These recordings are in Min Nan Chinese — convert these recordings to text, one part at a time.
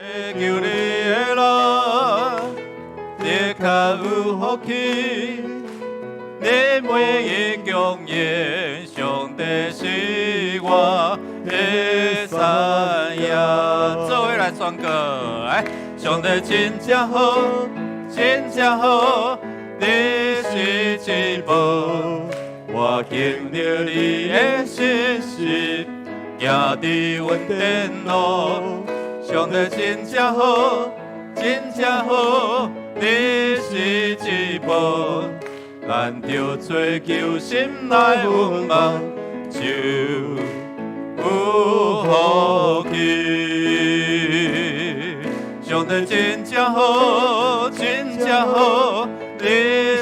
求你的人，的確有福氣，你每一強言，上帝是我的產業。做伙來宣告，來，上帝真正好，真正好，你是至寶，我經歷你的信實，行佇恩典路。上帝真正好，真正好，你是至寶，咱著追求心內有望，就有福氣。上帝真正好，真正好，你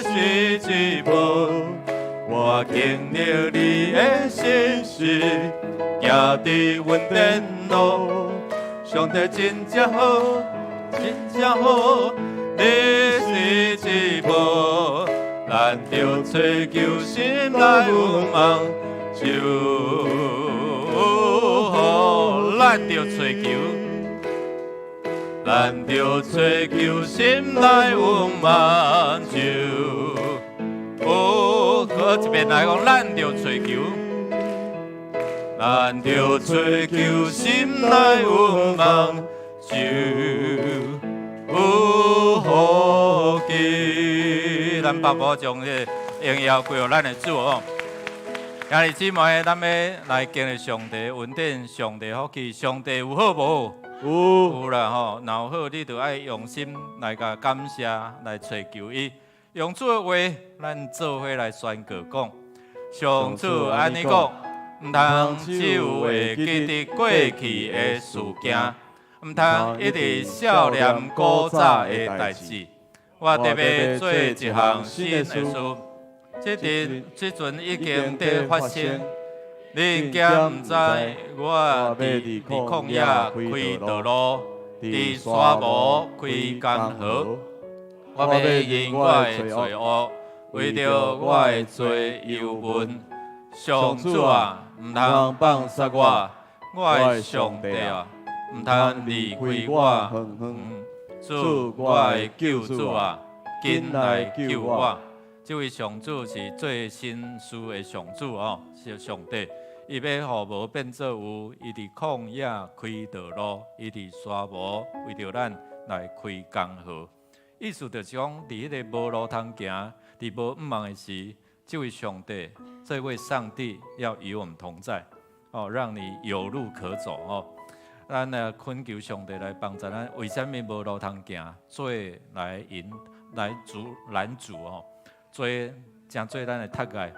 是至寶，我經歷你的信實，行佇恩典路。上帝真正好，真正好，你是至寶，咱著追求心內有望，就有福。咱著追求，咱著追求心內有望，就有福。一遍來講，咱著追求。咱著追求心內有望，就有福氣。咱爸爸將這個榮耀歸予咱的主哦。兄弟姊妹，咱欲來經歷上帝恩典、上帝福氣，上帝有好無好？有。有啦吼，若有好，你就愛用心來共感謝，來揣求伊。用主的話，咱做伙來宣告講：上主按呢講，毋通只有會記得過去的事件，毋通一直數念古早的代誌。我特欲做一項新的事，這陣這陣已經佇發生，恁敢毋知？我佇曠野開道路，佇沙漠開江河。我欲認我的罪惡，為著我的罪憂悶。上主啊，毋通放殺我，我的上帝啊，毋通離開我。主，我的救主啊，緊來救我。這位上主是做新事的上主哦，是上帝。伊欲予無變做有，伊佇曠野開道路，伊佇沙漠為著咱來開江河。意思就是講，佇彼个無路通行、佇無向望的時，這位上帝，這位上帝要與我們同在，哦，讓你有路可走哦。咱來懇求上帝來幫助咱，為啥物無路通行？罪來引、來阻、攔阻哦，罪成做咱的窒礙，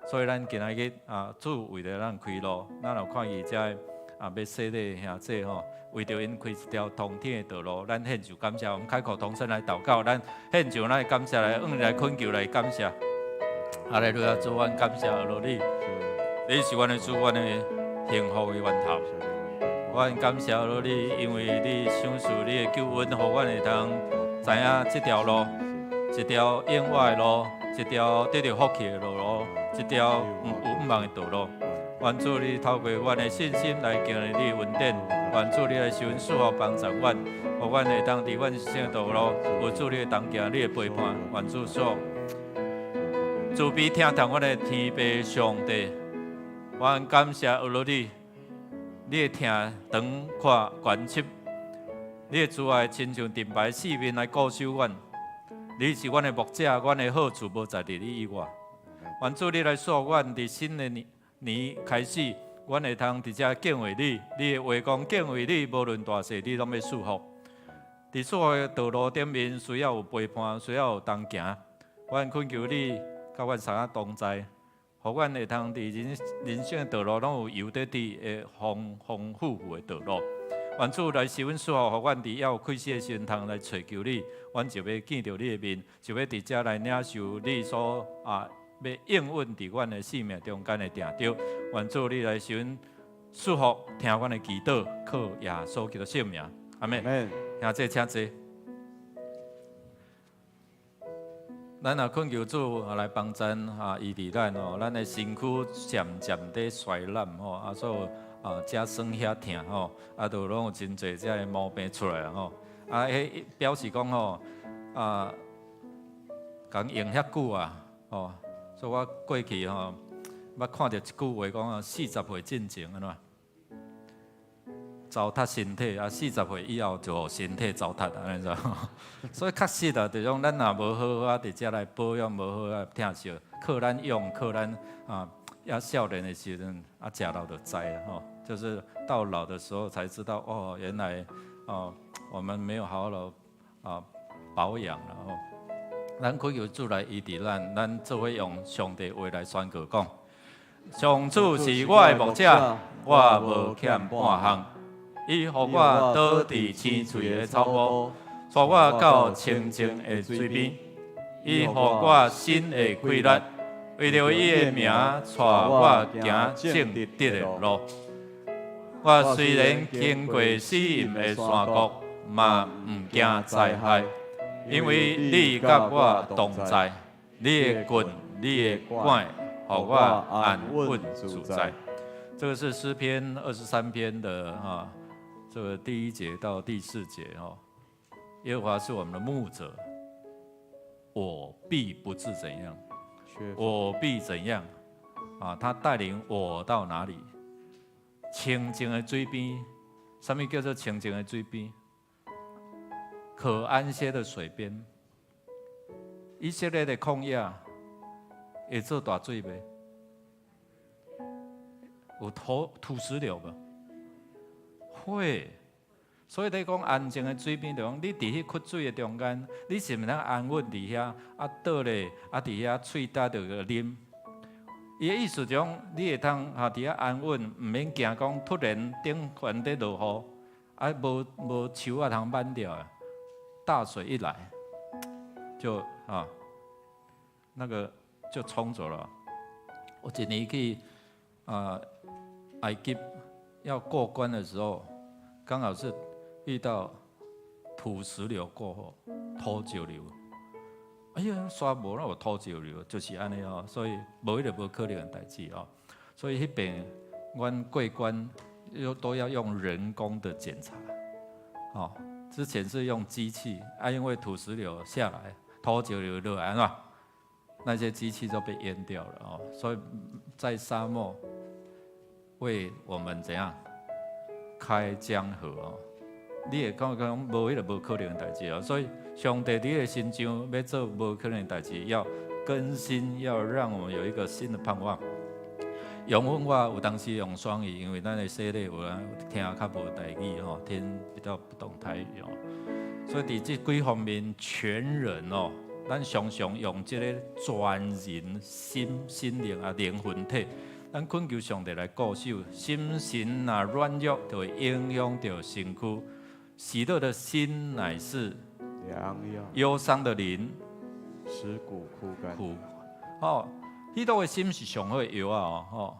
所以咱今仔日啊，主為著咱開路，咱有看見遮啊，欲洗禮兄弟吼，為著𪜶開一條通天的道路，咱獻上感謝，我們開口同聲來禱告，咱獻上咱的感謝來，向來懇求來感謝。哈利路亞，主，阮感謝阿羅你，你是阮的主，阮的幸福的源頭。阮感謝阿羅你，因為你賞賜你的救恩，予阮會當知影這條路，一條永活的路，一條得著福氣的路，一條有向望的道路。願主你透過阮的信心來經歷你的恩典，願主你來施恩賜福幫助阮，予阮會當佇阮人生的道路有主你的同行，你的陪伴。願主賜福，慈悲疼痛阮的天父上帝，阮感謝阿羅你，你的疼長闊懸深，你的慈愛親像盾牌四面來固守阮。你是阮的牧者，阮的好處無在佇你以外。願主你來賜福阮佇新的年年開始，阮會通佇遮敬畏你，你的話講敬畏你，無論大細，你攏欲賜福。佇賜福的道路頂面，需要有陪伴，需要有同行。阮懇求你，佮阮三個同在，予阮會通佇人人生的道路攏有油得滴的豐豐富富的道路。願主來施恩賜福，予阮佇猶有氣息的時陣，通來揣求你，阮就欲見著你的面，就欲佇遮來領受你所欲應允佇阮的生命中間的定著。願主你來施恩賜福，聽阮的祈禱，靠耶穌基督聖名，阿們。兄弟請坐。咱若懇求主來幫贊醫治咱哦，咱的身軀漸漸佇衰老吼，啊，所以啊，遮酸遐疼吼，啊，都攏有真濟遮个毛病出來吼，啊，彼表示講吼，啊，共用遐久啊，吼，所以我過去吼，捌看著一句話講啊，40歲進前按怎？糟蹋身體啊，40歲以後就予身體糟蹋按呢知無？所以確實啊，就是講咱若無好好啊，佇遮來保養，無好好疼惜，靠咱用，靠咱啊，猶少年的時陣啊，食老就知啦吼。就是到老的時候才知道，哦，原來哦，我們沒有好好啊保養啦吼。咱懇求主來醫治咱，咱做伙用上帝話來宣告講：上主是我的牧者，我無欠半項。伊予我倒佇青翠的草坡，帶我到清靜的水邊。伊予我新的氣力，為著伊的名，帶我行正直的路。我雖然經過死蔭的山谷，嘛毋驚災害，因為你佮我同在，你的棍、你的拐，予我安穩自在。這個是詩篇23篇的哈，這個第一節到第四節哦。耶和華是我們的牧者，我必不致怎樣，我必怎樣啊？他帶領我到哪裡？清靜的水邊，啥物叫做清靜的水邊？可安歇的水邊。以色列的曠野會做大水袂？有土石流無？會。所以你講安靜的水邊，就講你佇彼窟水的中間，你是毋是通安穩佇遐？啊倒咧，啊佇遐喙焦就去啉。伊的意思就講，你會當哈佇遐安穩，毋免驚講突然頂懸佇落雨，啊無樹仔通挽著的，大水一來，就啊那個就沖走了。我一年去啊埃及要過關的時候，剛好是遇到土石流過後，土石流。哎呀，煞無那有土石流，就是按呢哦，所以無彼個無可能的代誌哦。所以彼邊阮過關又都要用人工的檢查，哦，之前是用機器，啊，因為土石流下來，土石流落來，按怎？那些機器都被淹掉了哦。所以在沙漠為我們怎樣開江河哦？你會感覺講無彼個無可能的代誌哦。所以上帝佇个身上欲做無可能的代誌，要更新，要讓我們有一個新的盼望。用阮我有當時用雙語，因為咱的洗禮有人聽較無台語吼，聽比較不懂台語哦。所以佇這幾方面，全人哦，咱常常用這個全人心、心靈啊靈魂體，咱懇求上帝來顧守，心神若軟弱，就會影響著身軀。喜樂的心乃是良藥，憂傷的靈使骨枯乾。枯。哦，喜樂的心是上好的藥啊！吼，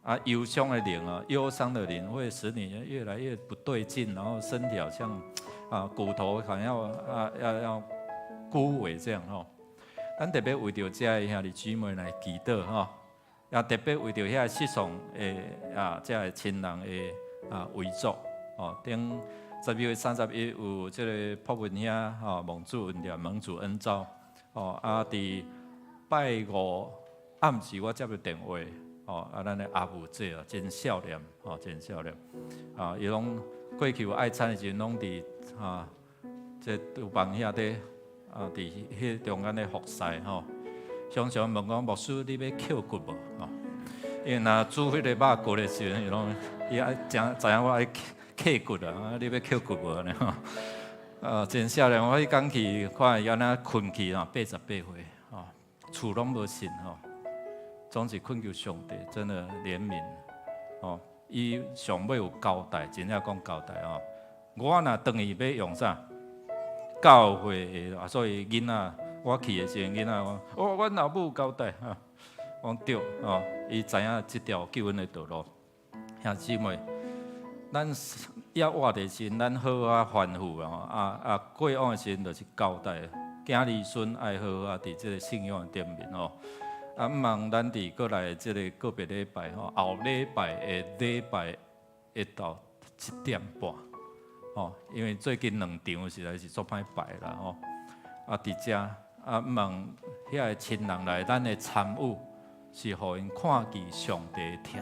啊，憂傷的靈啊，憂傷的靈會使你越來越不對勁，然後身體好像啊骨頭好像要啊要枯萎這樣吼。咱特別為著遮的兄弟姊妹來祈禱吼，也特別為著遐失喪的啊遮的親人的啊遺族哦，頂12月31有這個朴文兄吼，蒙主恩典，蒙主恩召哦，啊，佇拜五暗時我接著電話哦，啊，咱的阿母姐啊，真少年哦，真少年啊，伊攏過去有愛餐的時陣，攏佇啊，這廚房遐底啊，佇彼中間咧服侍吼。常常問講牧師，你欲抾骨無？吼，因為若煮彼個肉骨的時陣，伊攏伊愛知知影我愛抾骨啊，你欲抾骨無按呢吼？啊，真少年，我彼工去看伊按怎睏去啊，88歲吼，厝攏無信吼，總是懇求上帝真的憐憫吼。伊上尾有交代，真正講交代吼。我若轉去欲用啥？教會的啊，所以囡仔我去的時陣，囡仔講，哦，阮老母有交代哈，講對吼，伊知影這條救恩的道路。兄姊妹，咱猶活的時陣，咱好好吩咐啊，啊啊過往的時陣就是交代，囝兒孫愛好好啊，佇這個信仰頂面吼。啊，毋茫咱佇過來這個個別禮拜吼，後禮拜的禮拜會到7點半，吼，因為最近兩場實在是足歹排啦，吼。啊，佇遮啊，毋望遐个親人來，咱的參與是予𪜶看見上帝的疼。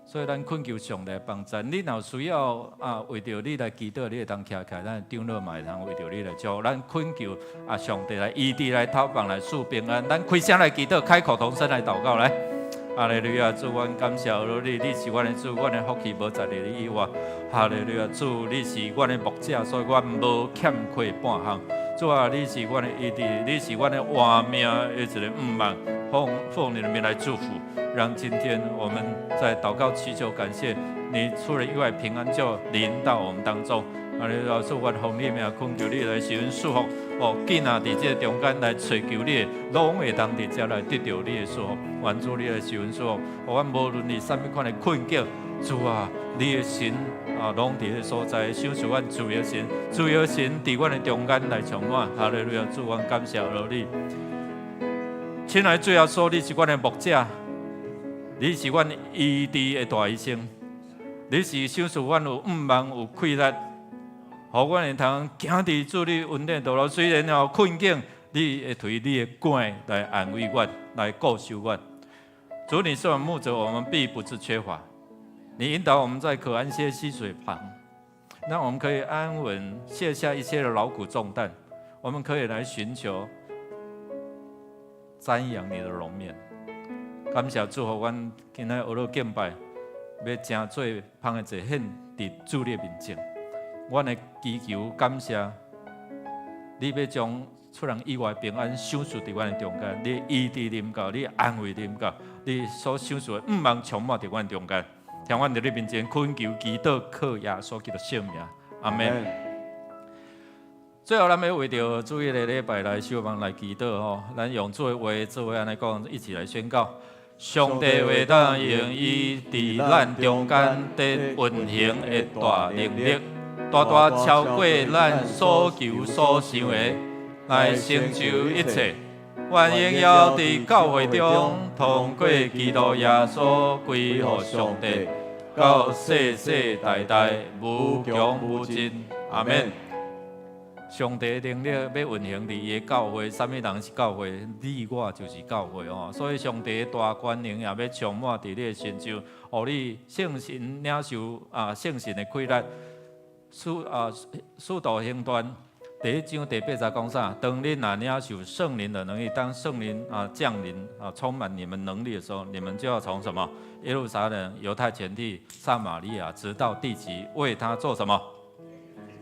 所以咱懇求上帝幫助。你若有需要啊，為著你來祈禱，你會當徛起來，咱長老嘛會當為著你來祝福。咱懇求啊，上帝來醫治來透放來賜平安。咱開聲來祈禱，開口同聲來禱告來。哈利路亞，主，阮感謝你，你是阮的主，阮的福氣無在你以外。哈利路亞，主，你是阮的牧者，所以阮無欠缺半項。主啊，你是阮的醫治，你是阮的活命的一个毋望，奉奉你的名來祝福，讓今天我們在禱告祈求感謝你出人意外平安就臨到我們當中。哈利路亞，主，阮奉你名懇求你來賜阮祝福，哦，囝仔佇這个中間來揣求你的，攏會當佇遮來得著你的祝福。願主你來賜阮祝福，予阮無論佇啥物款的困境，主啊，你的神啊，攏佇彼所在，賞賜阮自由神，自由神佇阮的中間來充滿。哈利路亞，主，阮感謝你。親愛的主耶穌，你是阮的牧者，你是阮醫治的大醫生，你是賞賜阮有毋望有氣力，予阮會通行佇主你恩典道路。雖然有困境，你會提你的竿來安慰阮，來顧守阮。主，你是我們牧者，我們必不致缺乏。你引導我們在可安歇溪水旁，讓我們可以安穩卸下一切的勞苦重擔，我們可以來尋求瞻仰你的容面。感謝主，予阮今仔日學敬拜，欲成做芳的祭獻佇主你面前。阮的祈求感謝，你欲將出人意外平安賞賜佇阮的中間，你醫治臨到，你安慰臨到，你所賞賜的毋望充滿佇阮中間。聽阮佇你面前懇求祈禱，靠耶穌基督聖名，阿門。最後，咱欲為著主日的禮拜來守望來祈禱吼，咱用主的話做伙按呢講，一起來宣告：上帝會當用伊佇咱中間佇運行的大能力，大大超過咱所求所想的，來成就一切。願榮耀佇教會中，通過基督耶穌歸予上帝，到世世代代無窮無盡。阿門。上帝能力欲運行佇伊的教會，啥物人是教會？你我就是教會哦。所以上帝的大權能也欲充滿佇你的身上，予你聖神領受啊聖神的氣力。使徒行傳第一章第八節講啥？當恁若領受聖靈的能力，當聖靈啊降臨啊充滿你們能力的時候，你們就要從什麼？耶路撒冷、猶太全地、撒瑪利亞，直到地極，為他做什麼？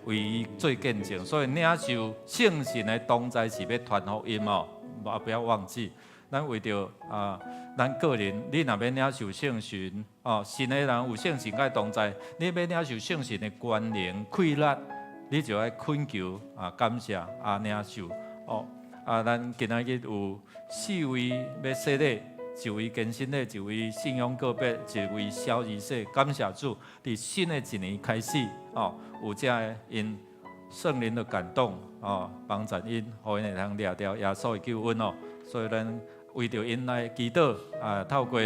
為伊做見證。所以領受聖神的同在是欲傳福音哦，啊不要忘記。咱為著啊，咱個人，你若欲領受聖神哦，信的人有聖神佮同在，你欲領受聖神的權能、氣力，你就愛懇求啊，感謝啊，領受哦。啊，咱今仔日有四位欲洗禮，一位堅振禮，一位信仰告白，一位小兒洗。感謝主，佇新的一年開始哦，有遮个𪜶聖靈的感動哦，幫助𪜶，予𪜶會通掠著耶穌的救恩哦。所以咱為著𪜶來祈禱啊，透過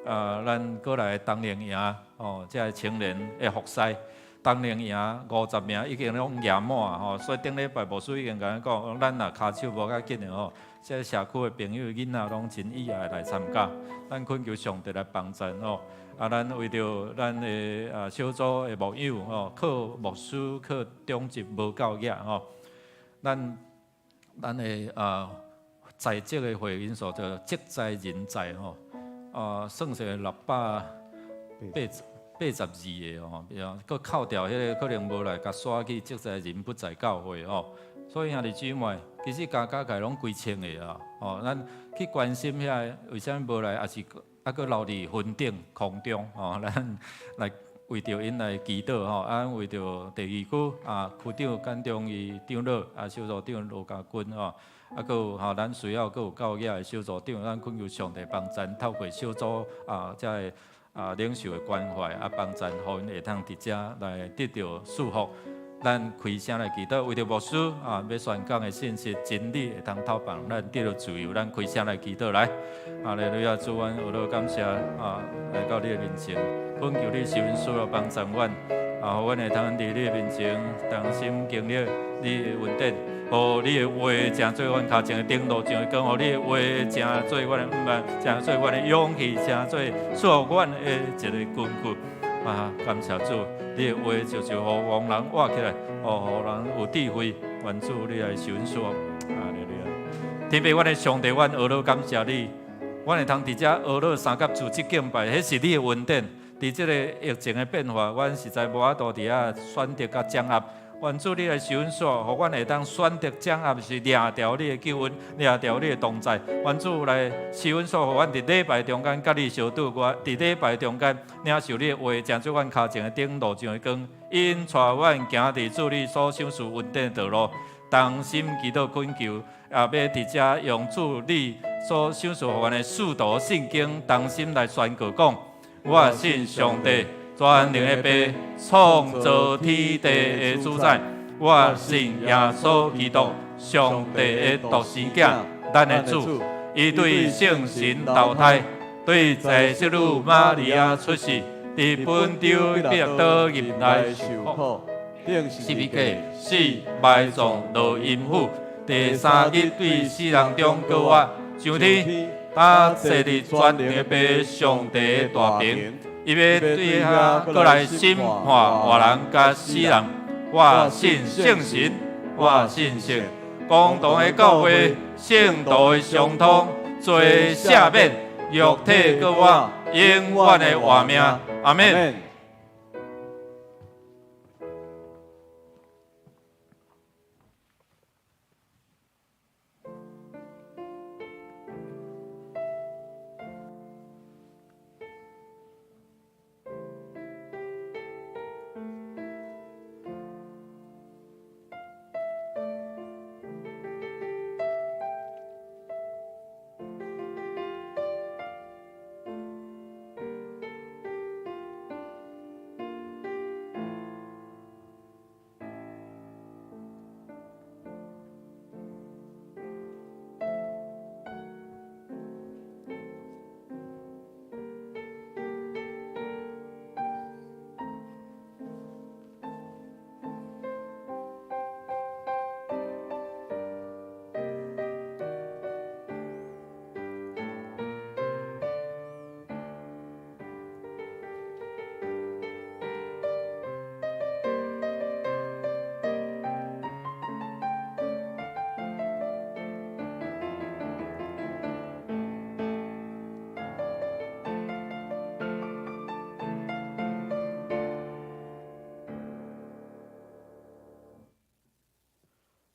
啊，咱過來冬令營哦，遮个青年的服侍。冬令營50名已經攏額滿吼，所以頂禮拜牧師已經共咱講，咱若跤手無較緊的吼，這個社區的朋友囡仔攏真意愛來參加，咱懇求上帝來幫助吼。啊，咱為著咱的啊小組的牧友吼，靠牧師靠長執無夠額吼，咱的啊在職的會員數就職在人在吼，啊算說682個吼，閣扣掉彼个可能無來，共刷去，職在人不在教會吼。所以兄弟姊妹，其實加加起來攏幾千個啊，吼，咱去關心遐个為啥物無來，抑是猶閣留佇雲頂空中吼，咱來為著𪜶來祈禱吼，啊，為著第二區啊區長簡中義長老啊，小組長羅家軍吼，啊，閣有吼，咱需要閣有夠額的小組長，咱懇求上帝幫贊，透過小組啊，遮个啊領袖的關懷啊，幫贊，予𪜶會通佇遮來得著祝福。咱開聲來祈禱，為著牧師啊，欲宣講的信息真理會通透放，咱得著自由。咱開聲來祈禱來，哈利路亞，主，阮學了感謝啊，來到你的面前，懇求你施恩賜福幫助阮，啊，予阮會通佇你的面前同心經歷你的恩典，予你的話成做阮跤前的燈，路上的光，予你的話成做阮的毋萬，成做阮的勇氣，成做賜予阮的一個根據。啊，感謝主，你的話就是予戇人活起來，予人有智慧。願主你來施恩賜福。啊，利路亞。天父，阮的上帝，阮呵咾感謝你，阮會通佇遮呵咾相佮組織敬拜，彼是你的恩典。佇這個疫情的變化，阮實在無法度佇遐選擇佮掌握。願主你來施恩賜，予阮會當選擇掌握，是掠著你的救恩，掠著你的同在。願主來施恩賜，予阮佇禮拜中間佮你相拄，我佇禮拜中間領受你的話，成做阮跤前的燈，路上的光，引帶阮行佇主你所賞賜恩典的道路，同心祈禱懇求，也欲佇遮用主你所賞賜予阮的使徒信經，同心來宣告講：我信上帝，全能的父，創造天地的主宰。我信耶穌基督，上帝的獨生囝，咱的主。伊對聖神投胎，對在聖女瑪利亞出世，佇本丟彼拉多入來受苦，釘十字架，死埋葬落陰府，第三日對死人中復活，上天，搭坐佇全能的父上帝的大爿。伊欲對遐閣來審判活人佮死人。我信聖神，我信聖公同的教會，聖徒的相通，罪赦免，肉體復活，永遠的活命。阿們。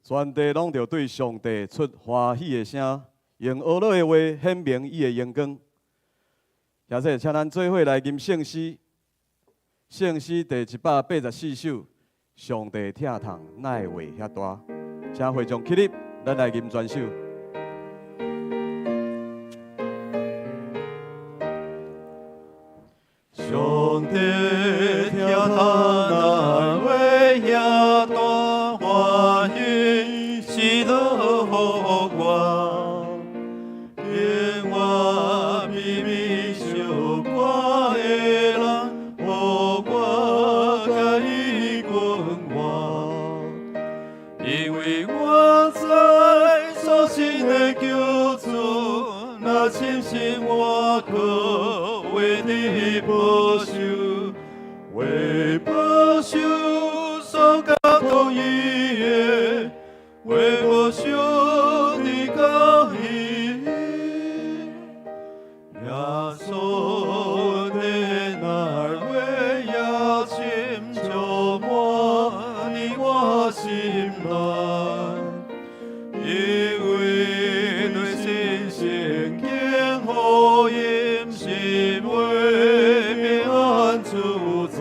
全地攏著對上帝出歡喜的聲，用呵咾的話顯明伊的榮光。兄弟，請咱做伙來吟聖詩，聖詩第184首，上帝疼痛哪會話遐大？請會眾起立，咱來吟全首。上帝疼痛哪會遐大？歡喜喜樂予我，連我微微小看的人，予我佮伊關懷，因為我知所信的救主，若親信我可為你保守，為保守所交託伊的，為保守你教伊。耶穌的愛話也深充滿佇我心內，因為對信聖經福音是為平安主宰，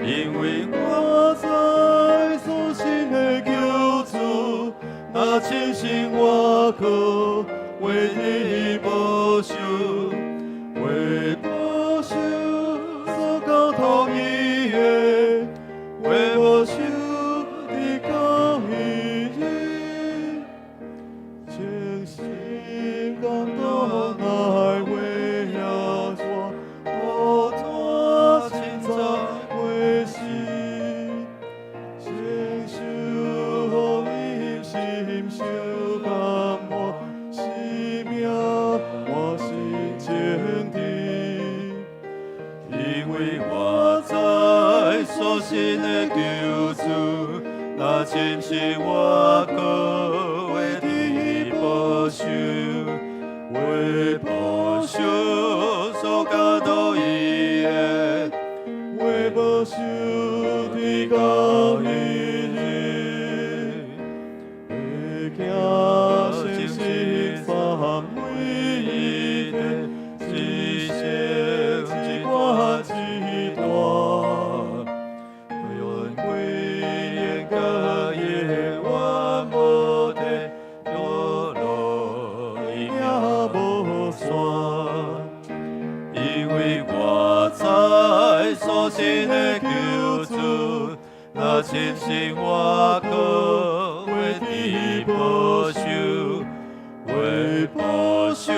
因為我知所信的救主，若親信我可為你保守，為保守所交託伊的，為保守你教伊。誠心感動愛話遐大，受感換生命換新情甜。因為我知所信的救主，若親信我靠的佇保守，為保守所交託伊的，為保守直到彼日，會行誠實三位一體，至聖至懸至大，願歸榮甲永遠無退，道路伊命無散。因為我知所信的救主，若親信我靠的佇保守，為保守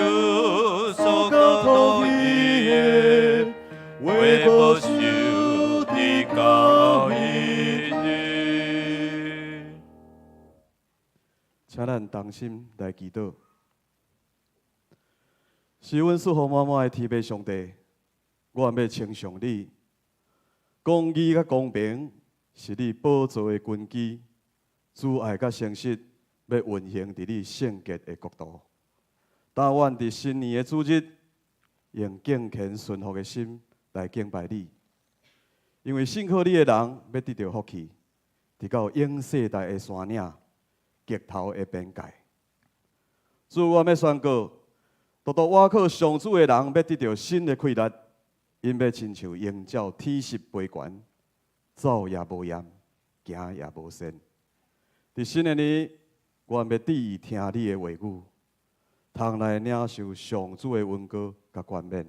所交託伊的，為保守直到彼日。請咱同心來祈禱。是阮賜福滿滿的天父上帝，我欲稱頌你。公義佮公平是你寶座的根基，慈愛佮誠實欲運行佇你聖潔的國度。但願佇新年的主日，用敬虔順服的心來敬拜你，因為信靠你的人欲得著福氣，直到永世代的山嶺、極頭的邊界。主，我欲宣告，獨獨倚靠上主的人，欲得著新的氣力，𪜶欲親像鷹鳥展翅飛懸，走也無厭，行也無跣。佇新的年，阮欲注意聽你的話語，通來領受上主的恩膏佮冠冕。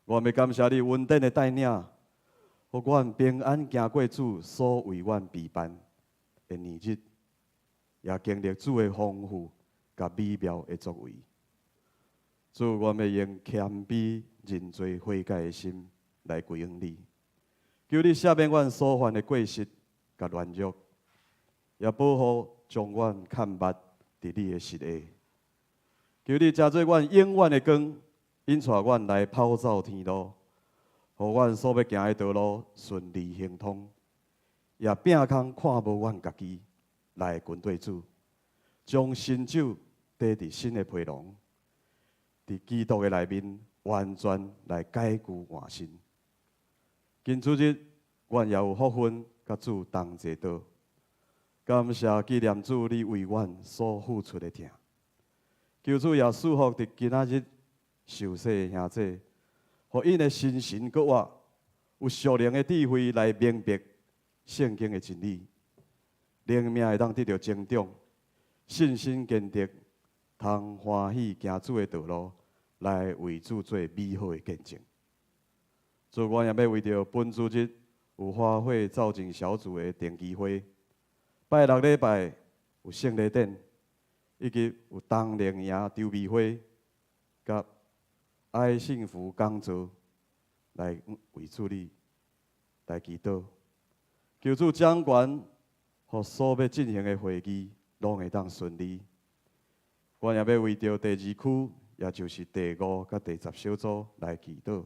阮欲感謝你恩典的帶領，予阮平安行過主所為阮備辦的年日，也經歷主的豐富佮美妙的作為。主，阮欲用謙卑認罪悔改的心來歸向你，求你赦免阮所犯的過失佮軟弱，也保護將阮看密佇你的實下。求你成做阮永遠的光，引帶阮來跑走天路，予阮所欲行的道路順利亨通，也摒空看無阮家己來跟綴主，將新酒綴佇新的皮囊，佇基督的內面完全來改舊換新。今主日，阮也有福分佮主同齊桌，感謝紀念主你為阮所付出的疼。求主也賜福佇今仔日受洗的兄弟，予𪜶的心神閣活，有屬靈的智慧來明白聖經的真理，靈命會當得著成長，信心堅定，通歡喜行主的道路，來為主做美好的見證。主，阮也欲為著本主日有花卉造景小組的定期會，拜六禮拜有聖禮典，以及有冬令營籌備會，佮愛幸福講座，來為主你來祈禱，求主掌權，予所欲進行的會議攏會當順利。阮也欲為著第二區，也就是第五佮第十小組來祈禱。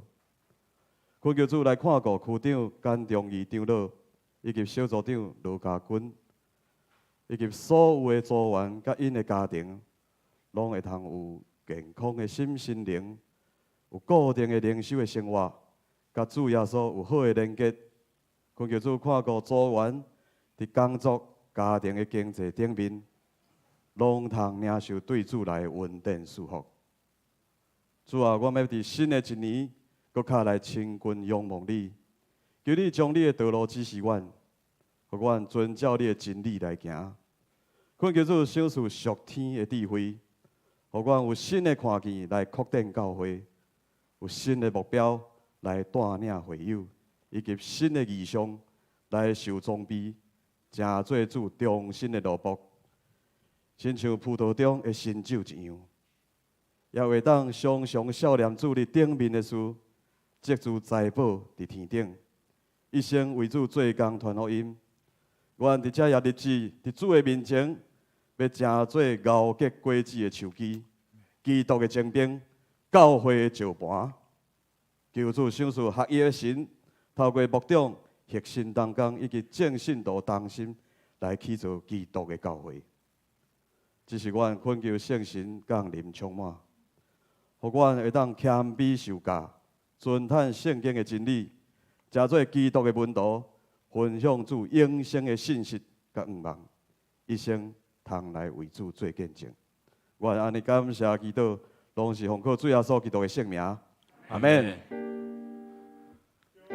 懇求主來看顧區長簡忠義長老，以及小組長羅家軍，以及所有的組員佮𪜶的家庭，攏會通有健康的心身靈，有固定的靈修的生活，佮主耶穌有好的連結。懇求主看顧組員佇工作、家庭的經濟頂面，攏通領受對主來的恩典祝福。主啊，我欲佇新的一年，閣較來親近仰望你，求你將你的道路指示阮，予阮遵照你的真理來行。懇求主賞賜屬天的智慧，予阮有新的看見來擴展教會，有新的目標來帶領會友，以及新的異象來受裝備，成做主忠心的奴僕，親像葡萄中的新酒一樣，也會當常常數念主你頂面的事，積聚財寶佇天頂，一生為主做工傳福音。阮佇遮也立志，佇主的面前，欲成做熬結果子的樹枝，基督的精兵，教會的石盤。求主賞賜合一的神，透過牧長核心同工以及眾信徒同心來起造基督的教會。這是阮懇求聖神降臨充滿，予阮會當謙卑受教，遵行聖經的真理，成做基督的門徒，分享主永生的信息佮願望，一生通來為主做見證。阮按呢感謝祈禱，攏是奉靠主耶穌基督的聖名。阿門。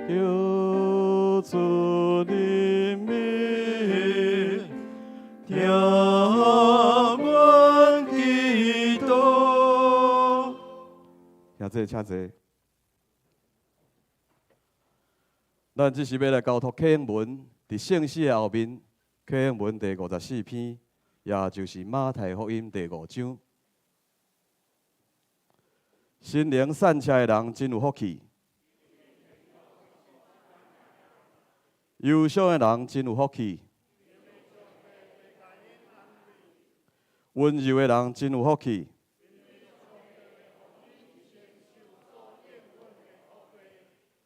求主憐憫，聽阮祈禱。請坐，請坐。咱這時欲來交託啟應文，佇聖詩的後面，啟應文第54篇，也就是馬太福音第五章。心靈散赤的人真有福氣，憂傷的人真有福氣，溫柔的人真有福氣，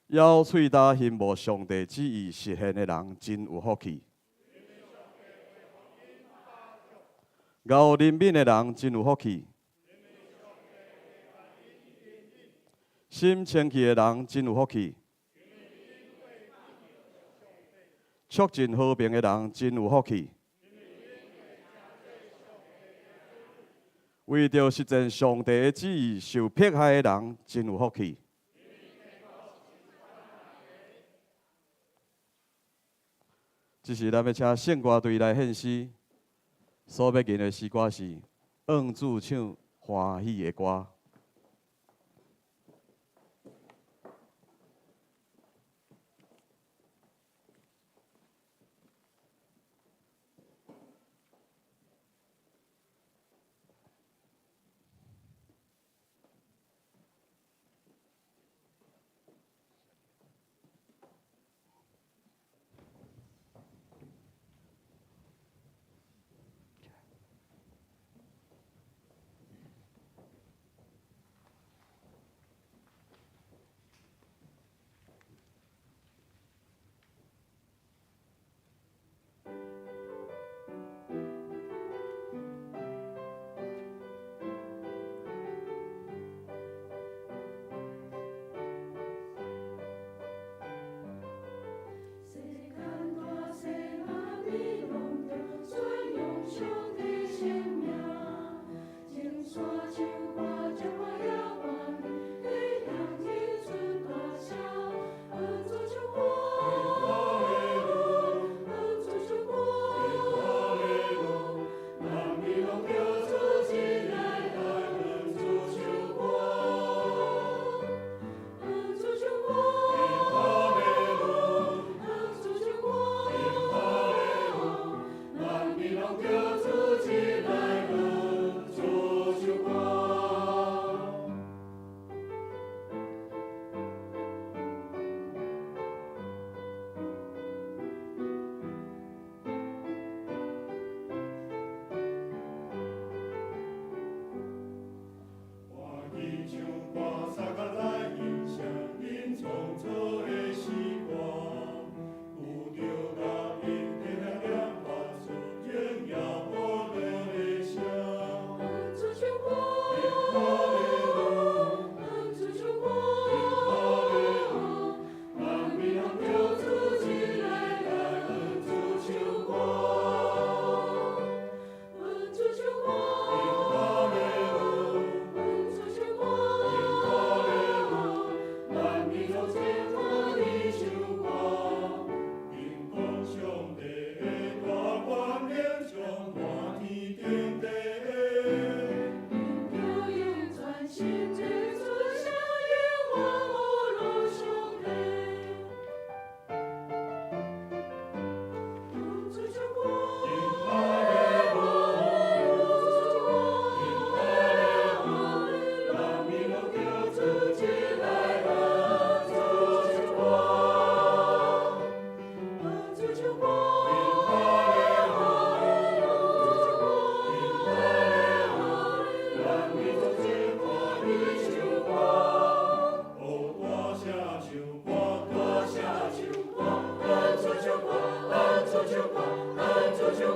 咬喙焦希望上帝旨意實現的人真有福氣，𠢕憐憫的人真有福氣，心清氣的人真有福氣，促進和平的人真有福氣，為著實踐上帝的旨意受迫害的人真有福氣。這時，咱欲請聖歌隊來獻詩，所欲吟的詩歌是《向主唱歡喜的歌》。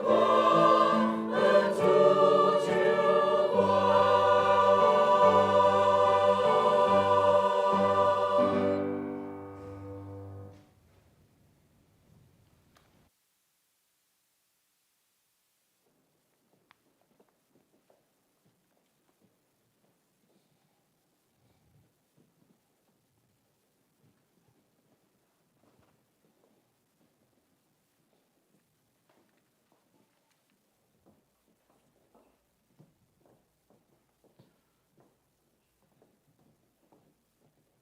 歌，恩主救我。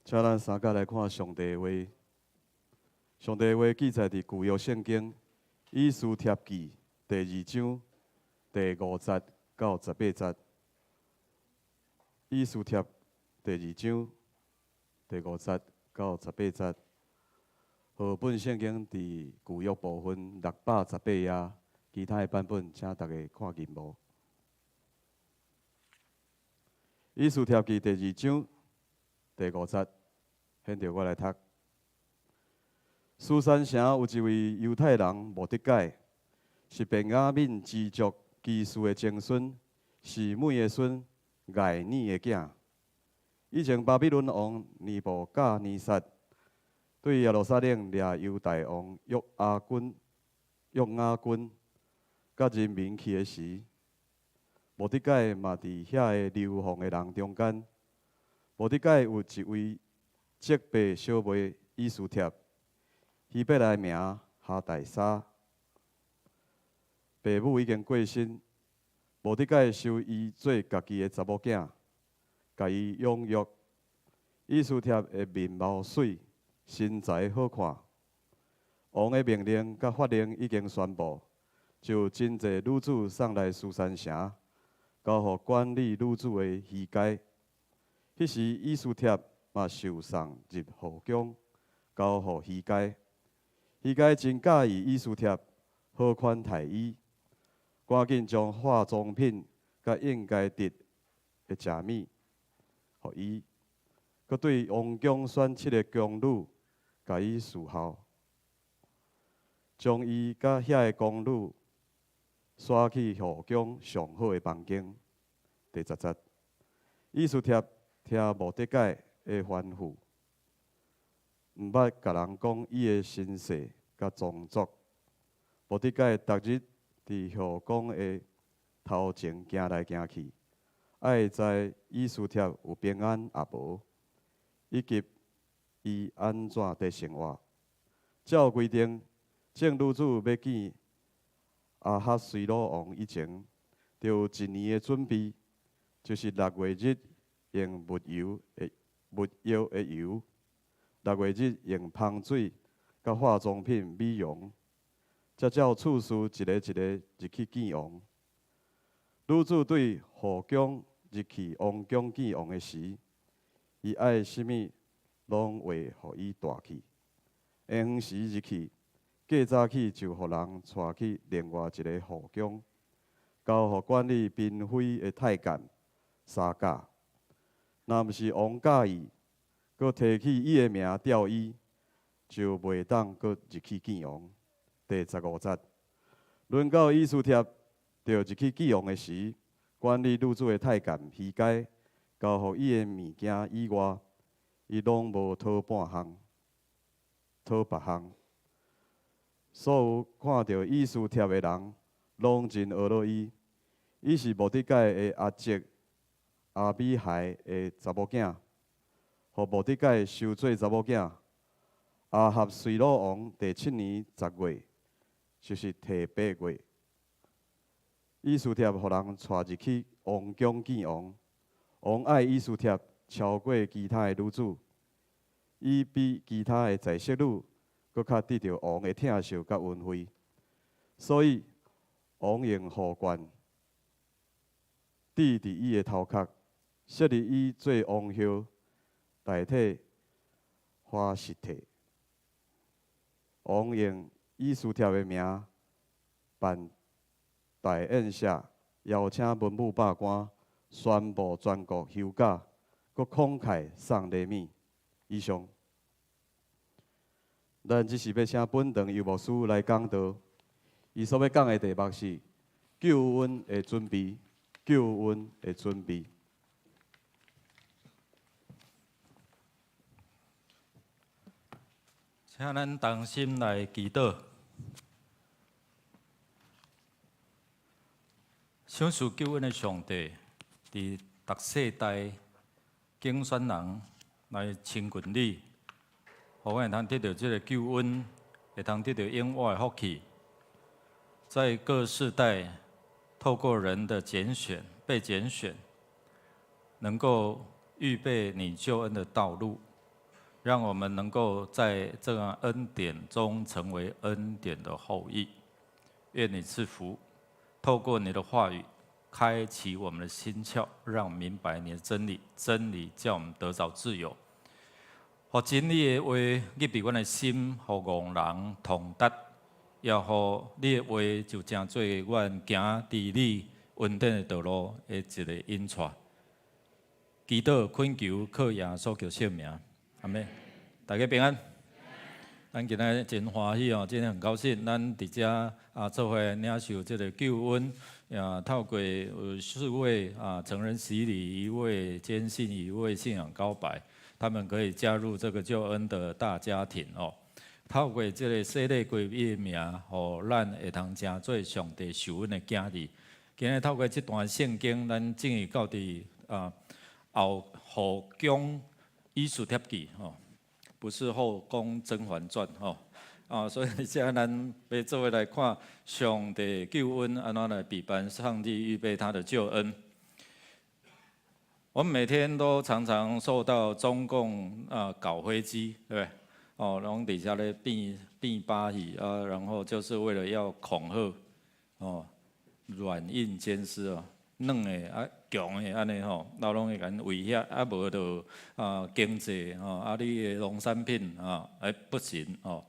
请咱三甲來看上帝的話。上帝的話記載佇舊約聖經以斯帖記第二章第五節到十八節。以斯帖第二章第五節到十八節。和本聖經佇舊約部分618頁，其他的版本請大家看銀幕。以斯帖記第二章第五節，現在我來讀。書珊城有一位猶太人末底改，是便雅憫支族基士的曾孫，示每的孫，艾尼的囝。以前巴比倫王尼布甲尼撒對耶路撒冷掠猶大王約阿君、約雅斤佮人民去的時，末底改嘛佇遐个流放的人中間。末底改有一位叔伯小妹以斯帖，希伯來名哈大沙，爸母已經過身，末底改收伊做家己的查某囝，共伊養育。以斯帖的面貌媠，身材好看。王的命令佮法令已經宣布，就有真濟女子送來書珊城，交予管理女子的希該。彼時，以斯帖嘛受送入後宮，交予希該。希該真佮意以斯帖，好款待伊，趕緊將化妝品佮應該得的食物，予伊，閣對王宮選七个宮女，共伊侍候，將伊佮遐个宮女徙去後宮上好的房間。第十節，以斯帖聽末底改的吩咐，毋捌共人講伊的身世佮宗族。末底改逐日佇後宮的頭前行來行去，愛知以斯帖有平安抑無，以及伊按怎佇生活。照規定，眾女子欲見亞哈隨魯王以前，著有一年的準備，就是六月日用蜜藥的油，六月日用芳水佮化妝品美容，才照次序一个一个入去見王。女子對後宮入去王宮見王的時，伊愛啥物攏會予伊帶去。下昏時入去，過早起就予人帶去另外一个後宮，交予管理嬪妃的太監沙甲。若毋是王佮意，閣提起伊的名調伊，就袂當閣入去見王。第十五節，輪到以斯帖著入去見王的時，管理女子的太監希該交予伊的物件以外，伊攏無討半項，討別項。所有看著以斯帖的人，攏真呵咾伊。伊是末底改的阿叔亞比海的查某囝，予末底改收做查某囝。亞哈隨魯王第七年十月，就是提八月，以斯帖予人帶入去王宮見王。王愛以斯帖超過其他的女子，伊比其他的在室女閣較得著王的疼惜佮恩惠，所以王用皇冠戴佇伊的頭殼，設立伊做王后，代替華實提。王用以斯帖的名辦大宴席，邀請文武百官，宣布全國休假，閣慷慨送禮物。以上，咱這時欲請本堂游牧師來講道，伊伊所欲講的題目是救恩的準備，救恩的準備。請咱同心來祈禱。賞賜救恩的上帝，佇逐世代揀選人來親近你，予阮會通得著這個救恩，會通得著永活的福氣。在各世代，透過人的揀選、被揀選，能夠預備你救恩的道路，讓我們能夠在這個恩典中成為恩典的後裔。願你賜福，透過你的話語，開啟我們的心竅，讓我們明白你的真理，真理叫我們得著自由。予真理的話入佇阮的心，予戇人通達。也予你的話就成做阮行佇你恩典的道路的一个引帶。祈禱懇求靠耶穌基督聖名，阿們。大家平安。咱今仔真歡喜哦，真很高興，咱佇遮啊做伙領受這个救恩，也透過有四位啊成人洗禮，一位堅信，一位信仰告白，他們可以加入這個救恩的大家庭哦。透過這个洗禮歸伊的名，予咱會通成做上帝受恩的囝兒。今日透過這段聖經，咱進入到佇啊後後宮以斯帖記吼，不是後宮甄嬛傳吼啊，所以這咱欲做伙來看上帝救恩按怎來備辦，上帝預備他的救恩。我們每天都常常受到中共啊搞飛機，對不對？哦，攏佇遮咧變變把戲啊，然後就是為了要恐嚇，哦，軟硬兼施哦，軟的啊強的按呢吼，攏攏會共威脅，啊無就啊經濟吼，啊你的農產品啊，欸不行哦，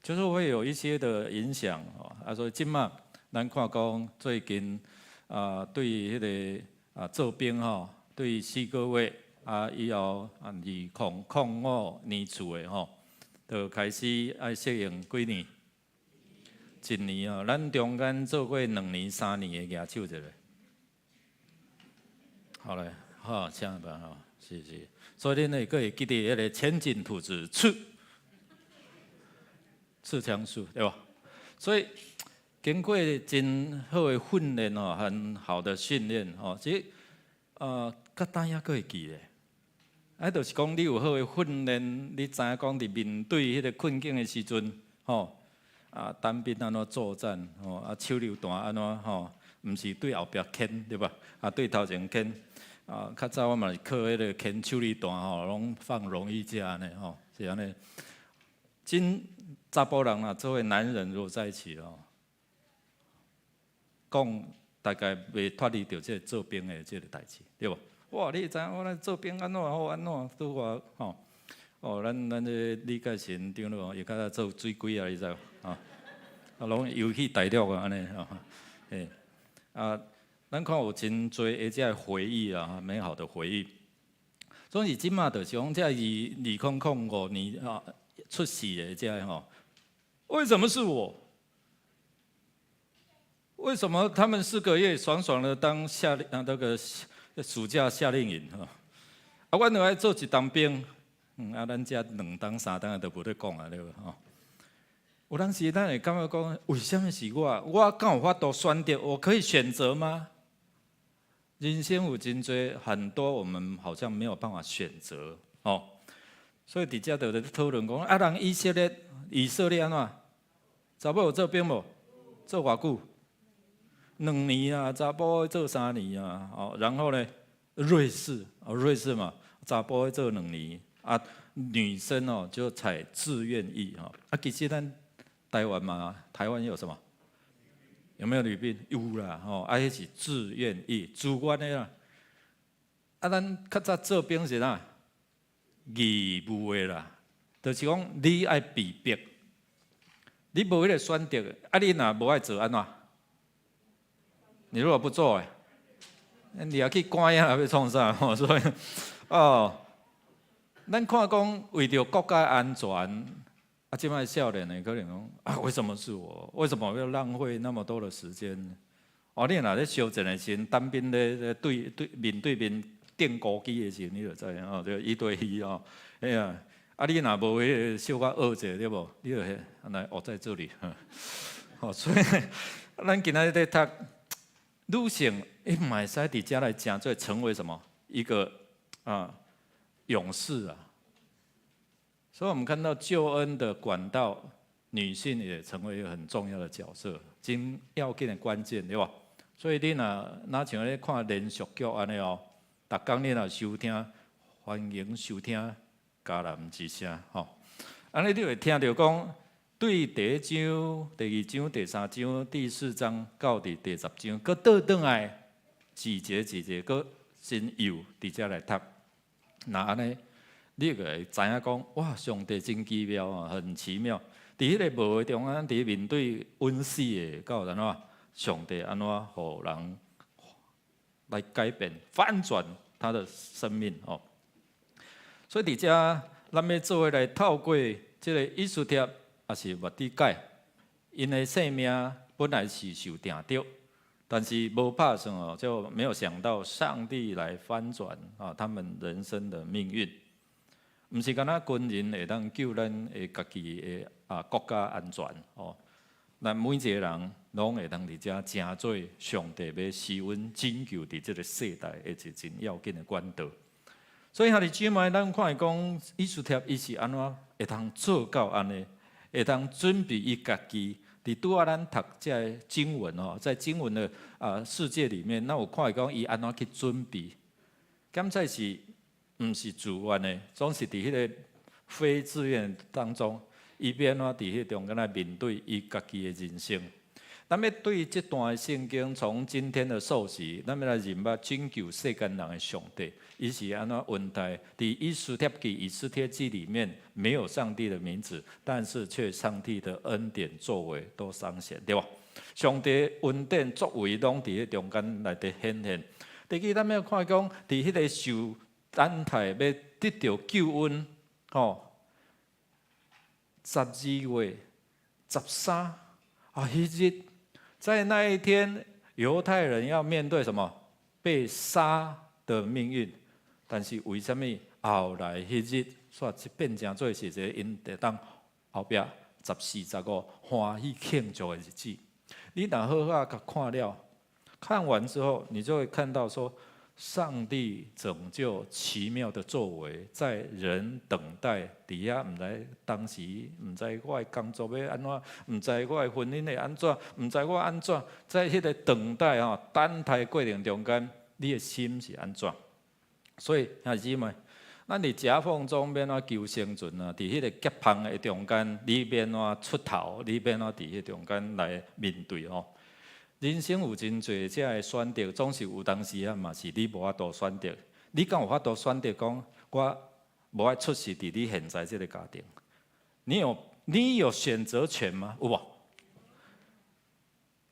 就是會有一些的影響哦，啊所以這馬咱看講最近啊對彼个啊做兵吼，對四個月啊以後啊2005年出的吼。就開始愛適應幾年？一年哦，咱中間做過2年、3年的舉手一下。好嘞，好，請吧，吼，是是。所以恁會閣會記得彼个前進兔子刺刺槍術，對無？所以經過真好的訓練哦，很好的訓練哦，其實較當猶閣會記得。啊，就是講你有好的訓練，你知影講佇面對彼个困境的時陣，吼，啊，單兵按怎作戰，吼，啊，手榴彈按怎吼，毋是對後壁牽，對吧？啊，對頭前牽，啊，較早我嘛是靠彼个牽手榴彈吼，攏放榮譽假按呢吼，是按呢。真查埔人啊，做伙男人如果在一起哦，講大概袂脫離著這个做兵的這个代誌，對無？哇！你會知影我咧做兵按怎好按怎，拄我吼哦，咱這李介成長老伊較早做水鬼啊，你知無？吼，啊，攏遊去大陸啊，按呢吼，嘿，啊，咱看有真濟的這个回憶啊，美好的回憶。總是這馬就是講這2005年啊出世的這个吼，為什麼是我？為什麼他們4個月爽爽的當夏令啊那個？暑假夏令營吼，啊，阮著愛做一冬兵，啊，咱遮2冬3冬都無咧講啊，對無吼？有當時咱會感覺講，為啥物是我？我敢有法度選擇？我可以選擇嗎？人生有真濟很多，我們好像沒有辦法選擇，哦。所以佇遮就咧討論講，啊，人以色列，以色列按怎？查某有做兵無？做偌久？2年啊，查埔做3年啊，哦，然後呢，瑞士，哦，瑞士嘛，查埔做2年，啊，女生哦就採自願役吼，啊，其實咱台灣嘛，台灣有什麼？有沒有女兵？有啦，吼，啊，彼是自願役，自願的啦。啊，咱較早做兵是啥？義務的啦，就是講你愛被逼，你無彼个選擇，啊，你若無愛做按怎？你如果不做，欸，你也去關啊，欲創啥？吼，所以哦，咱看講為著國家安全，啊，這擺少年的可能講啊，為什麼是我？為什麼要浪費那麼多的時間？哦，你若咧相戰的時陣，單兵咧對對面對面釘孤枝的時陣，你就知哦，就一對一哦。哎呀，啊，你若無彼個小可學者對無？你就來學在這裡。哦，所以咱今仔日咧讀女性，伊嘛會使佇遮來成做成為什麼？一個啊勇士啊！所以我們看到救恩的管道，女性也成為一個很重要的角色，真要緊的關鍵，對吧？所以你若若像咧看連續劇按呢哦，逐工你若收聽，歡迎收聽《迦南之聲》吼，按呢你會聽著講，對第一章、第二章、第三章、第四章到佇第十章，閣倒轉來幾節幾節，閣先又佇遮來讀，若按呢，你就會知影講，哇，上帝真奇妙啊，很奇妙。佇彼個無的中間，佇面對穩死的，到按怎？上帝按怎予人來改變、翻轉他的生命哦。所以佇遮，咱欲做伙來透過這個以斯帖，抑是末底改，𪜶的性命本來是受定著，但是無拍算哦，就沒有想到上帝來翻轉啊他們人生的命運。毋是干焦軍人會當救咱的家己的啊國家安全哦，咱每一個人攏會當佇遮成做上帝欲施恩拯救佇這個世代的一個真要緊的管道。所以兄弟姊妹，咱看講以斯帖伊是按怎會當做到按呢？會當準備伊家己。佇拄仔咱讀這个經文哦，在經文的啊世界裡面，咱有看講伊按怎去準備？敢才是毋是自願的，總是佇彼個非自願當中，伊欲按怎佇彼中間來面對伊家己的人生。咱欲對這段聖經，從今天的受洗，咱欲來認捌拯救世間人的上帝，伊是按怎恩待？佇以斯帖記、以斯帖記裡面沒有上帝的名字，但是卻上帝的恩典作為都彰顯，對無？上帝恩典作為攏佇彼中間內底顯現。第二，咱欲看講，佇彼個受等待欲得著救恩，吼，12月13啊，彼日。在那一天，猶太人要面對什麼？被殺的命運。但是為什麼後來彼日，煞變成做是一個𪜶會當後壁十四、十五歡喜慶祝的日子？你若好好共看了，看完之後，你就會看到說，上帝拯救奇妙的作為，在人等待佇遐，毋知當時毋知我的工作欲按怎，毋知我的婚姻會按怎，毋知我按怎，在彼個等待吼等待過程中間，你的心是按怎？所以兄弟姊妹，咱佇夾縫中欲按怎求生存啊？佇彼個夾縫的中間，你欲按怎出頭？你欲按怎佇彼中間來面對吼？人生有真濟這个選擇，總是有當時啊嘛是你無法度選擇。你敢有法度選擇講，我無愛出世佇你現在這个家庭？你有選擇權嗎？有無？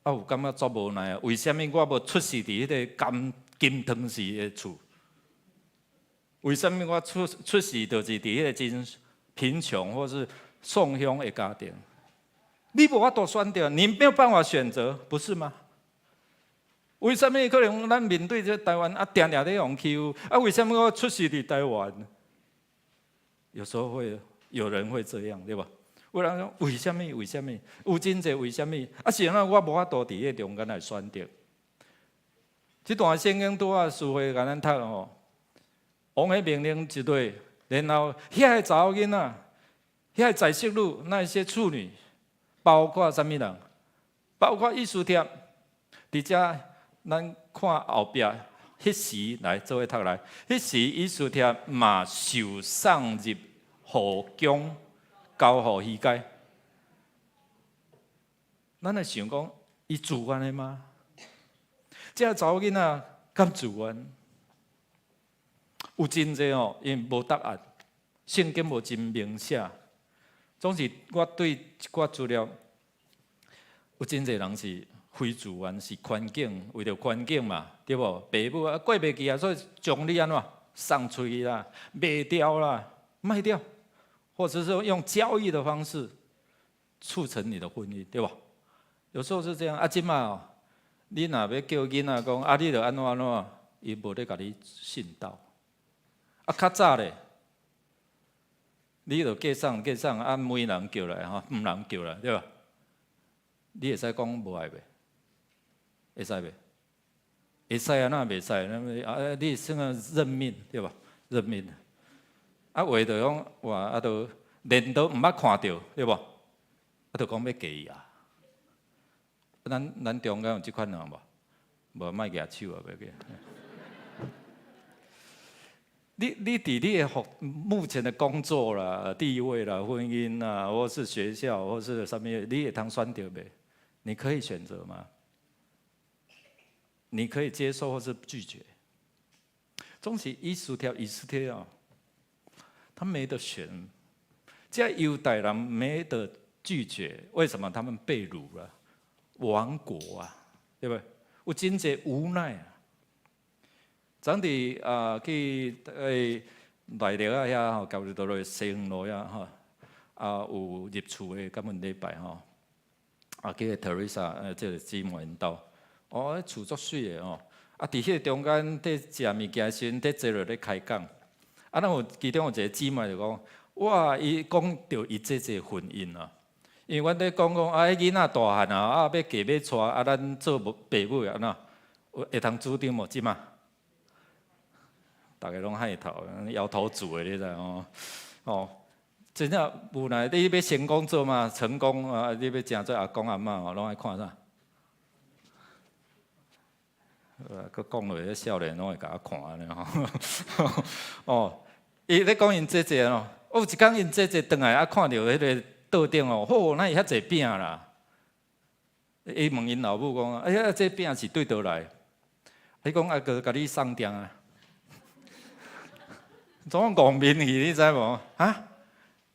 啊，有感覺足無奈啊！為啥物我無出世佇彼個金金湯匙的厝？為啥物我出世就是佇彼個真貧窮或是送鄉的家庭？你無法度選擇，你沒有辦法選擇，不是嗎？為啥物可能咱面對這台灣啊，定定咧予欺負啊？為啥物我出世佇台灣？有時候會有人會這樣，對吧？有人講為啥物？為啥物？有真濟為啥物？啊，是按怎我無法度佇彼中間來選擇。這段聖經拄仔書會共咱讀吼，王的命令一落，然後遐个查某囡仔，遐个宰色女，那些處女，包括啥物人？包括以斯帖，佇遮咱看後壁，彼時來做伙讀來，彼時以斯帖嘛受送入後宮，交予希該。咱來想講，伊自願的嗎？這个查某囡仔敢自願？有真濟哦，因為無答案，聖經無真明寫。總是我對這寡資料，有真濟人是非自願，是環境，為著環境嘛，對無？爸母啊過袂去啊，所以將你按怎送出去啦，賣掉啦，賣掉，或者是說用交易的方式促成你的婚姻，對吧？有時候是這樣。啊，這馬哦，你若欲叫囡仔講，啊，你著按怎按怎，伊無咧共你信道。啊，較早咧，你著嫁送嫁送，啊，媒人叫來吼，媒人叫來，對吧？你會使講無愛袂？會使袂？會使啊，哪袂使？啊，你算啊認命，對吧？認命。啊，話就講哇，啊，都連都毋捌看著，對無？啊，就講欲嫁伊啊。咱中間有這款人無？無，莫舉手啊，袂緊。你佇你的目前的工作啦、地位啦、婚姻啦，或是學校，或是啥物，你會通選擇袂？你可以選擇嗎？你可以接受或是拒絕。總是以斯帖，以斯帖哦，他沒得選。這猶太人沒得拒絕，為什麼他們被擄了？亡國啊，對不對？有真濟無奈啊。昨佇啊去內寮仔遐吼，交流到落西園路遐吼，啊有入厝的感恩禮拜吼，啊去 Teresa 這个姊妹𪜶兜，哦，厝足媠的吼，啊佇彼个中間佇食物件時陣，佇坐落咧開講，啊，咱有其中有一個姊妹就講，哇，伊講著伊姐姐婚姻啊，因為阮咧講講啊，彼囡仔大漢啊，啊欲嫁欲娶，啊咱做父母按怎，會通主張無？這馬？逐家攏害頭，搖頭族的，你知哦？哦，真正無奈，你欲成功做嘛？成功啊！你欲成做阿公阿嬤哦，攏愛看啥？閣講落，彼少年攏會共我看按呢吼。哦，伊咧講𪜶姐姐哦，有一工𪜶姐姐轉來啊，看著彼个桌頂哦，吼，哪會遐濟餅啦？伊問𪜶老母講：哎呀，這餅是對佗來？伊講啊，閣共你送訂啊。總戇面去，你知無？哈？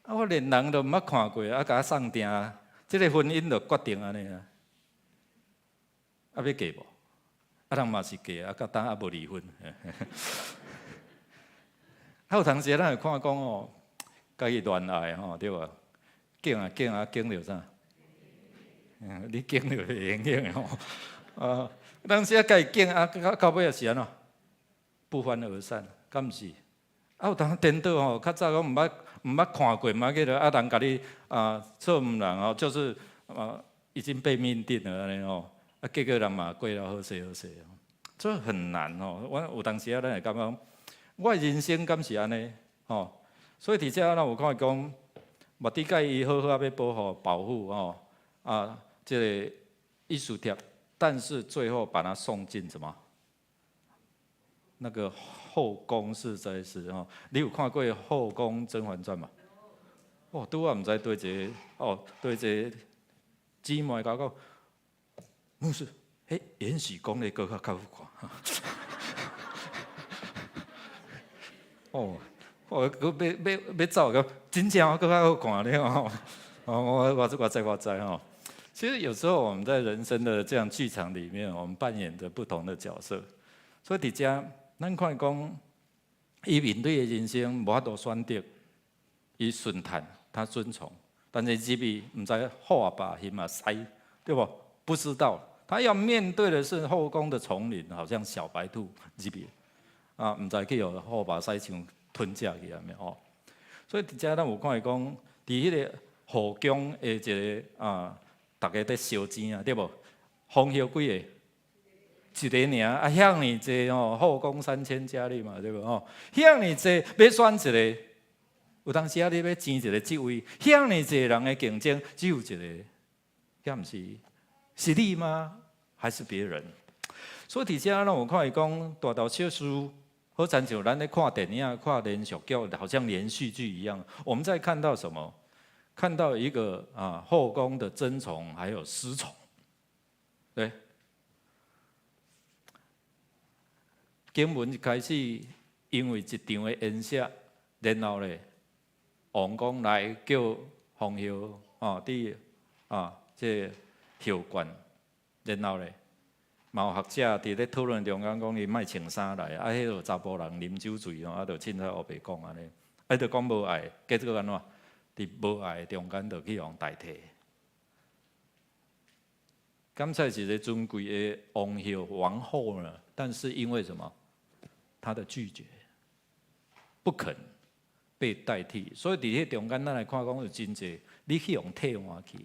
啊，我連人都毋捌看過，啊，共我送訂，這个婚姻就決定按呢啊。啊，欲嫁無？啊，人嘛是嫁，啊，到今猶無離婚。啊，有當時咱會看講哦，家己戀愛吼，對無？揀啊揀啊揀著啥？你揀著會用的吼。啊，當時啊，家己揀啊，到尾也是按怎？不歡而散，敢毋是？啊，有當顛倒吼，較早講毋捌看過，毋捌彼个啊，人共你啊做毋人哦，就是啊已經被命定了按呢吼，啊結果人嘛過了好勢好勢，這很難哦。我有當時啊，咱會感覺，我的人生敢是按呢吼？所以佇遮咱有看講，末底改伊好好仔欲保護吼啊，這个以斯帖，但是最後把他送進什麼？那個後宮實在是吼，你有看過《後宮甄嬛傳》嗎？哦，拄仔毋知佗一個哦，佗一個姊妹共我講，牧師，彼延禧宮的閣較較好看。哦，我閣欲走閣真正閣較好看咧吼。哦，我知吼。其實有時候我們在人生的這樣劇場裡面，我們扮演着不同的角色。所以佇遮，咱看講，伊面對的人生無法度選擇，伊順從，他遵從，但是入去毋知虎仔壩熊仔饞，對無？不知道，他要面對的是後宮的叢林，好像小白兔入去，啊，毋知去予虎壩獅像吞食去啊，咩吼？所以佇遮咱有看伊講，佇彼个後宮的一个啊，逐家佇相爭啊，對無？皇后幾个？一个爾，啊，遐爾濟吼，後宮三千佳麗嘛，對無吼？遐爾濟欲選一个，有當時啊，你欲爭一个職位，遐爾濟人的競爭，只有一个，敢毋是？是你嗎？還是別人？所以佇遮咱有看伊講大頭小事，好親像咱咧看電影、看連續劇，好像連續劇一樣。我們在看到什麼？看到一個啊後宮的爭寵，還有失寵，對。經文一開始，因為一場的宴席，然後咧，王公來叫皇后哦，佇啊這個後宮，然後咧，嘛有學者佇咧討論中間講伊莫穿衫來，啊，彼個查埔人啉酒醉吼，啊，就凊彩烏白講按呢，啊，就講無愛，結果按怎？佇無愛的中間就去予代替。剛才是個尊貴的王后、王后呢，但是因為什麼？她的拒絕，不肯被代替，所以佇彼中間，咱來看講有真濟，你去予替換去，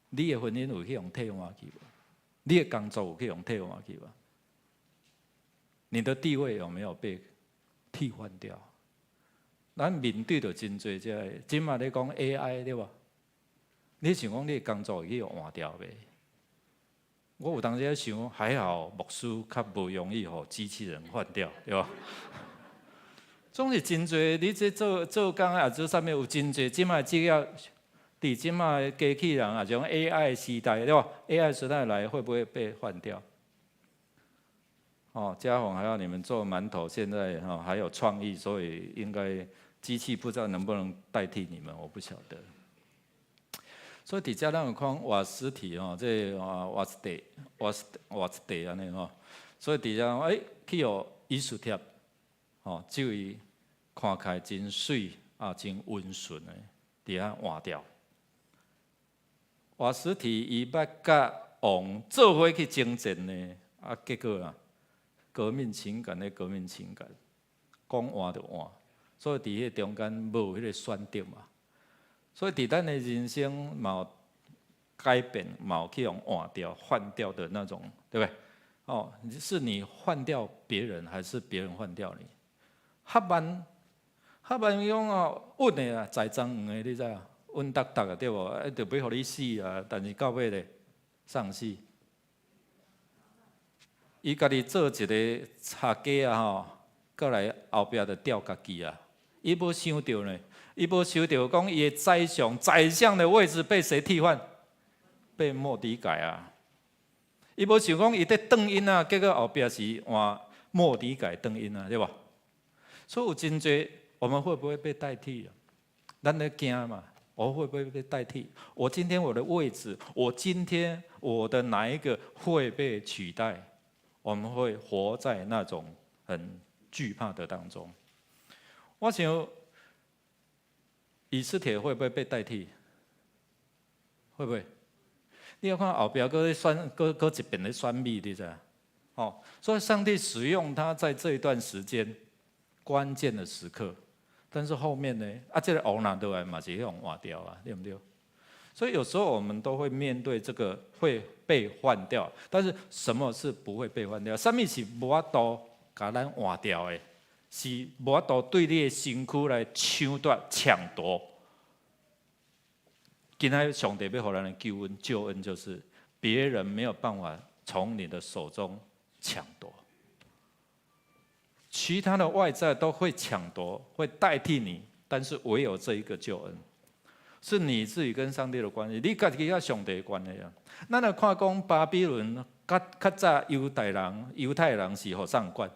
你的婚姻有去予替換去無？你的工作有去予替換去無？你的地位有沒有被替換掉？咱面對著真濟這個，這馬咧講 AI 對無？你想講你的工作會去予換掉袂？我有當時咧想，還好牧師較無容易予機器人換掉，對無？總是真濟，你這做做工啊，做啥物有真濟，這馬職業，佇這馬機器人啊，種 AI 時代，對無？AI 時代來會不會被換掉？哦，嘉宏還要你們做饅頭，現在哈還有創意，所以應該機器不知道能不能代替你們，我不曉得。所以佇遮咱有看瓦實提吼，這瓦斯蒂、瓦斯瓦斯蒂按呢吼，所以佇遮欸去予以斯帖，吼，這位看起來真媠啊，真溫順的，佇遐換掉。瓦實提伊欲佮王做伙去征戰呢，啊，結果啊，革命情感的革命情感，講換就換，所以佇彼中間無彼個選擇嘛。所以佇咱的人生嘛有改變，嘛有去予換掉、換掉的那種，對不對？哦，是你換掉別人，還是別人換掉你？哈曼，哈曼講哦，穩的啊，栽贓黃的，你知影？穩當當的對無？啊，著欲予你死啊！但是到尾咧，喪死。伊家己做一个插架啊吼，過來後壁就吊家己啊。伊無想著呢，伊無想著講伊的宰相，宰相的位置被誰替換？被末底改啊！伊無想講伊佇轉𪜶啊，結果後壁是換末底改轉𪜶啊，對無？所以有真濟，我們會不會被代替啊？咱咧驚嘛？我會不會被代替？我今天我的位置，我今天我的哪一個會被取代？我們會活在那種很懼怕的當中。我想，以斯帖會不會被代替？會不會？你要看後壁閣咧選，閣閣一遍咧選美，你知？哦，所以上帝使用他在這一段時間關鍵的時刻，但是後面呢？啊，這個王若落來嘛是予換掉啊，對不對？所以有時候我們都會面對這個會被換掉，但是什麼是不會被換掉？啥物是無法度共咱換掉的？是無法度對你的身軀來搶奪、搶奪。今仔日上帝欲予咱的救恩，救恩就是別人沒有辦法從你的手中搶奪，其他的外在都會搶奪，會代替你，但是唯有這一個救恩，是你自己跟上帝的關係，你家己佮上帝的關係啊。咱來看講巴比倫較較早猶太人，猶太人是予啥管？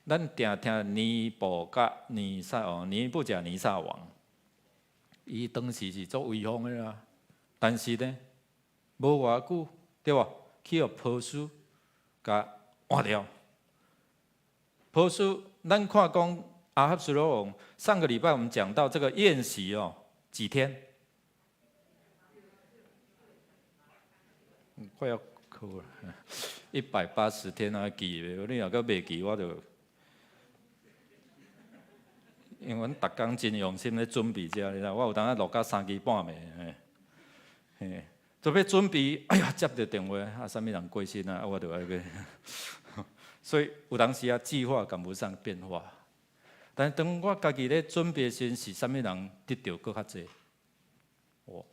咱定聽尼布甲尼撒哦，尼布甲尼撒王，伊當時是足威風的啦。但是呢，無偌久，對無？去予波斯共換掉。波斯，咱看講亞哈隨魯王，上個禮拜我們講到這個宴席哦，幾天？快要哭了，180天啊，記袂？你若閣袂記，我就。因為阮逐工真用心咧準備這，你知？我有當仔錄到三更半暝，嘿，嘿，就欲準備，哎呀，接著電話，啊，啥物人過身啊，啊，我就愛去，所以有當時啊，計劃趕不上變化。但是當我家己咧準備時，是啥物人得著閣較濟？哦，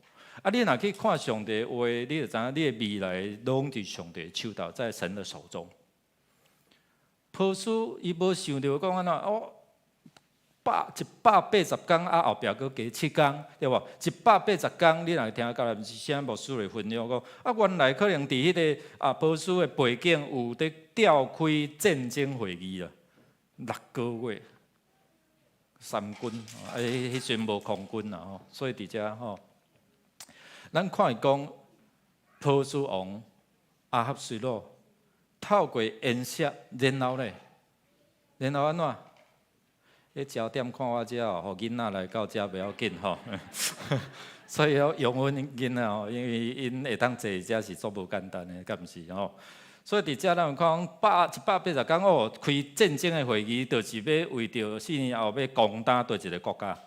啊，你若去看上帝話，你就知影你的未來攏佇上帝手頭，在神的手中。波斯伊無想著講按怎哦。180工啊，後壁閣加7工，對無？180工，你若聽甲毋是啥牧師來分享講，啊，原來可能佇彼個啊波斯的背景有佇召開戰爭會議啊，6個月，三軍，啊，彼時陣無空軍啊吼，所以佇遮吼，咱看伊講波斯王亞哈隨魯透過宴席，然後咧，然後按怎？彼焦點看我遮哦，予囡仔來到遮袂要緊吼。所以要容阮囡仔吼，因為𪜶會當坐遮是足無簡單的，敢毋是吼？所以佇遮咱有看180工哦，開戰爭的會議，就是欲為著4年後欲攻打佗一个國家，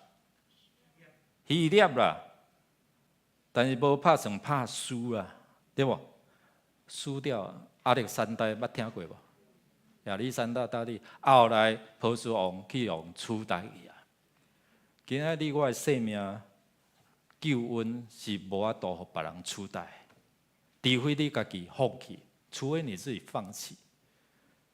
希臘啦，但是無拍算拍輸啦，對無？輸掉亞歷山大捌聽過無？亞歷山大大帝後來波斯王去予取代去啊！今仔日我的生命救恩是無法度予別人取代，除非你家己放棄，除非你自己放棄。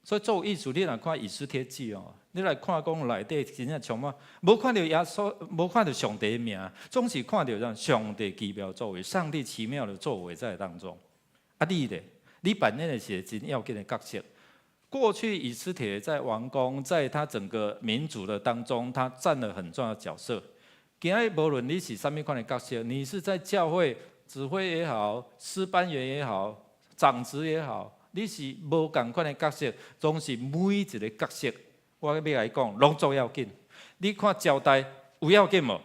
所以做意思，你若看以斯帖記哦，你來看講內底真正充滿，無看著耶穌，無看著上帝的名，總是看著讓上帝奇妙作為，上帝奇妙的作為在當中。啊，你咧，你扮演的是真要緊的角色。過去以斯帖在王宮，在他整個民族的當中，他佔了很重要的角色。今仔日無論你是啥物款的角色，你是在教會指揮也好，詩班員也好，長執也好，你是無仝款的角色，總是每一个角色，我欲共你講，攏足要緊。你看招待有要緊無？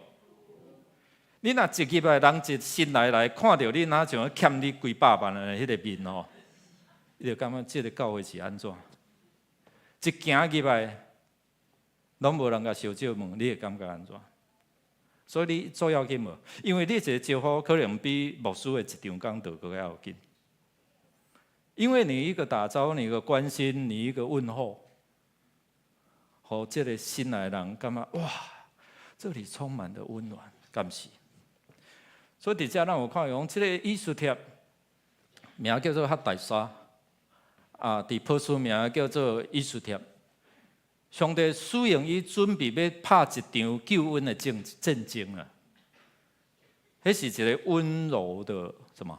你若一入來，人一新來來看著你，若像欠你幾百萬的彼个面吼，你就感覺這个教會是按怎？一行入來，攏無人共相借問，你會感覺按怎？所以你足要緊無？因為你一个招呼可能比牧師的一場講道閣較要緊。因為你一個打招呼，你一個關心，你一個問候，予這个新來的人感覺哇，這裡充滿了溫暖，敢是？所以佇遮咱有看講，這个以斯帖名叫做哈大沙，啊，佇波斯名叫做以斯帖。上帝使用伊準備欲拍一場救恩的戰爭啊！彼是一个溫柔的什麼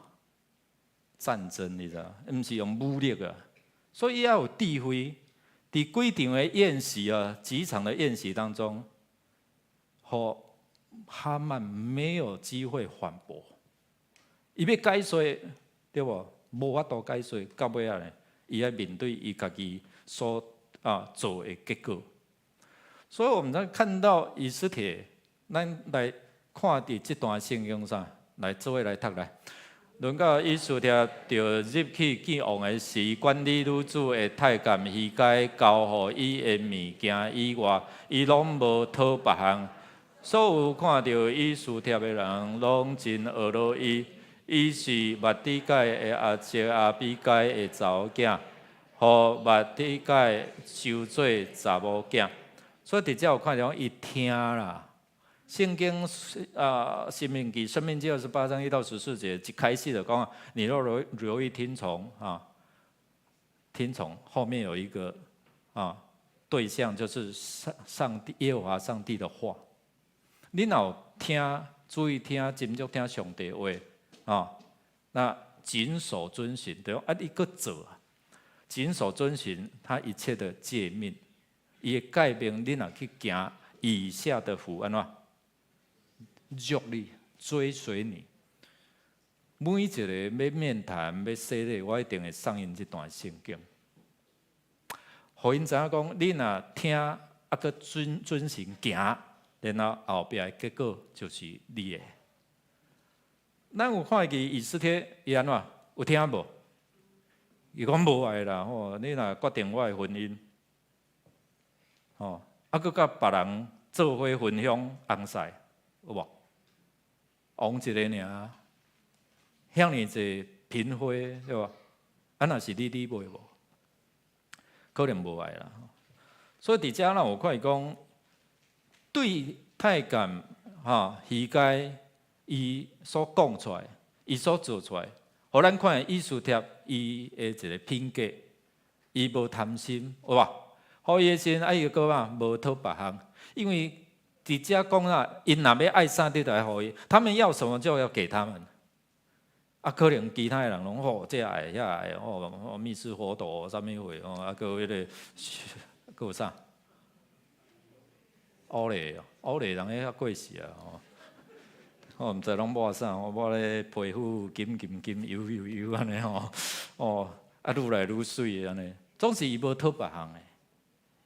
戰爭，你知道？毋是用武力啊，所以要有智慧。佇幾場的宴席啊，幾場的宴席當中，予哈曼沒有機會反駁，伊欲解說，對無？無法度解說，到尾仔呢，伊愛面對伊家己所做的結果。所以我們在看到以斯帖，咱來看佇這段聖經上來做伙來讀來。輪到以斯帖著入去見王的時，管理女子的太監希該交予伊的物件以外，伊攏無討別項。所有看著以斯帖的人，攏真呵咾伊。伊是末底改的阿叔亞比該的查某囝，予末底改收做查某囝。所以佇遮有看著伊聽啦。聖經啊，《申命記》申命記28章1到14節，一開始就講，你若留意聽從啊，聽從後面有一個對象，就是上帝耶和華上帝的話。你若有聽，注意聽，斟酌聽上帝話啊，那謹守遵循，對啊，你閣做，謹守遵循他一切的誡命，伊的誡命，你若去行，以下的福按怎？祝你追隨你，每一个欲面談、欲洗禮，我一定會送𪜶這段聖經，予𪜶知影講，你若聽啊，閣遵循行，然後後壁的結果就是你的。咱有看見以斯帖伊按怎？有聽無？伊講無愛啦吼！你若決定我的婚姻，吼，啊，閣佮別人做伙分享翁婿，有無？王一个爾，遐爾濟嬪妃，對無？啊，若是你，你愛無？可能無愛啦。所以佇遮咱有看伊講，對太監希該伊所講出來，伊所做出來，予咱看以斯帖伊的一个品格，伊無貪心，有無？予伊的時陣，啊伊閣嘛無討別項，因為佇遮講啊，𪜶若欲愛啥，你就愛予伊，他們要什麼就要給他們。啊，可能其他的人攏吼，這愛遐愛吼，密室活動啥物貨吼，啊，閣有彼个，閣有啥？烏咧，烏咧，人彼較過時啊吼。我毋知攏抹啥，我抹咧皮膚金金金油油油按呢吼，哦，啊愈來愈媠按呢，總是伊無討別項的，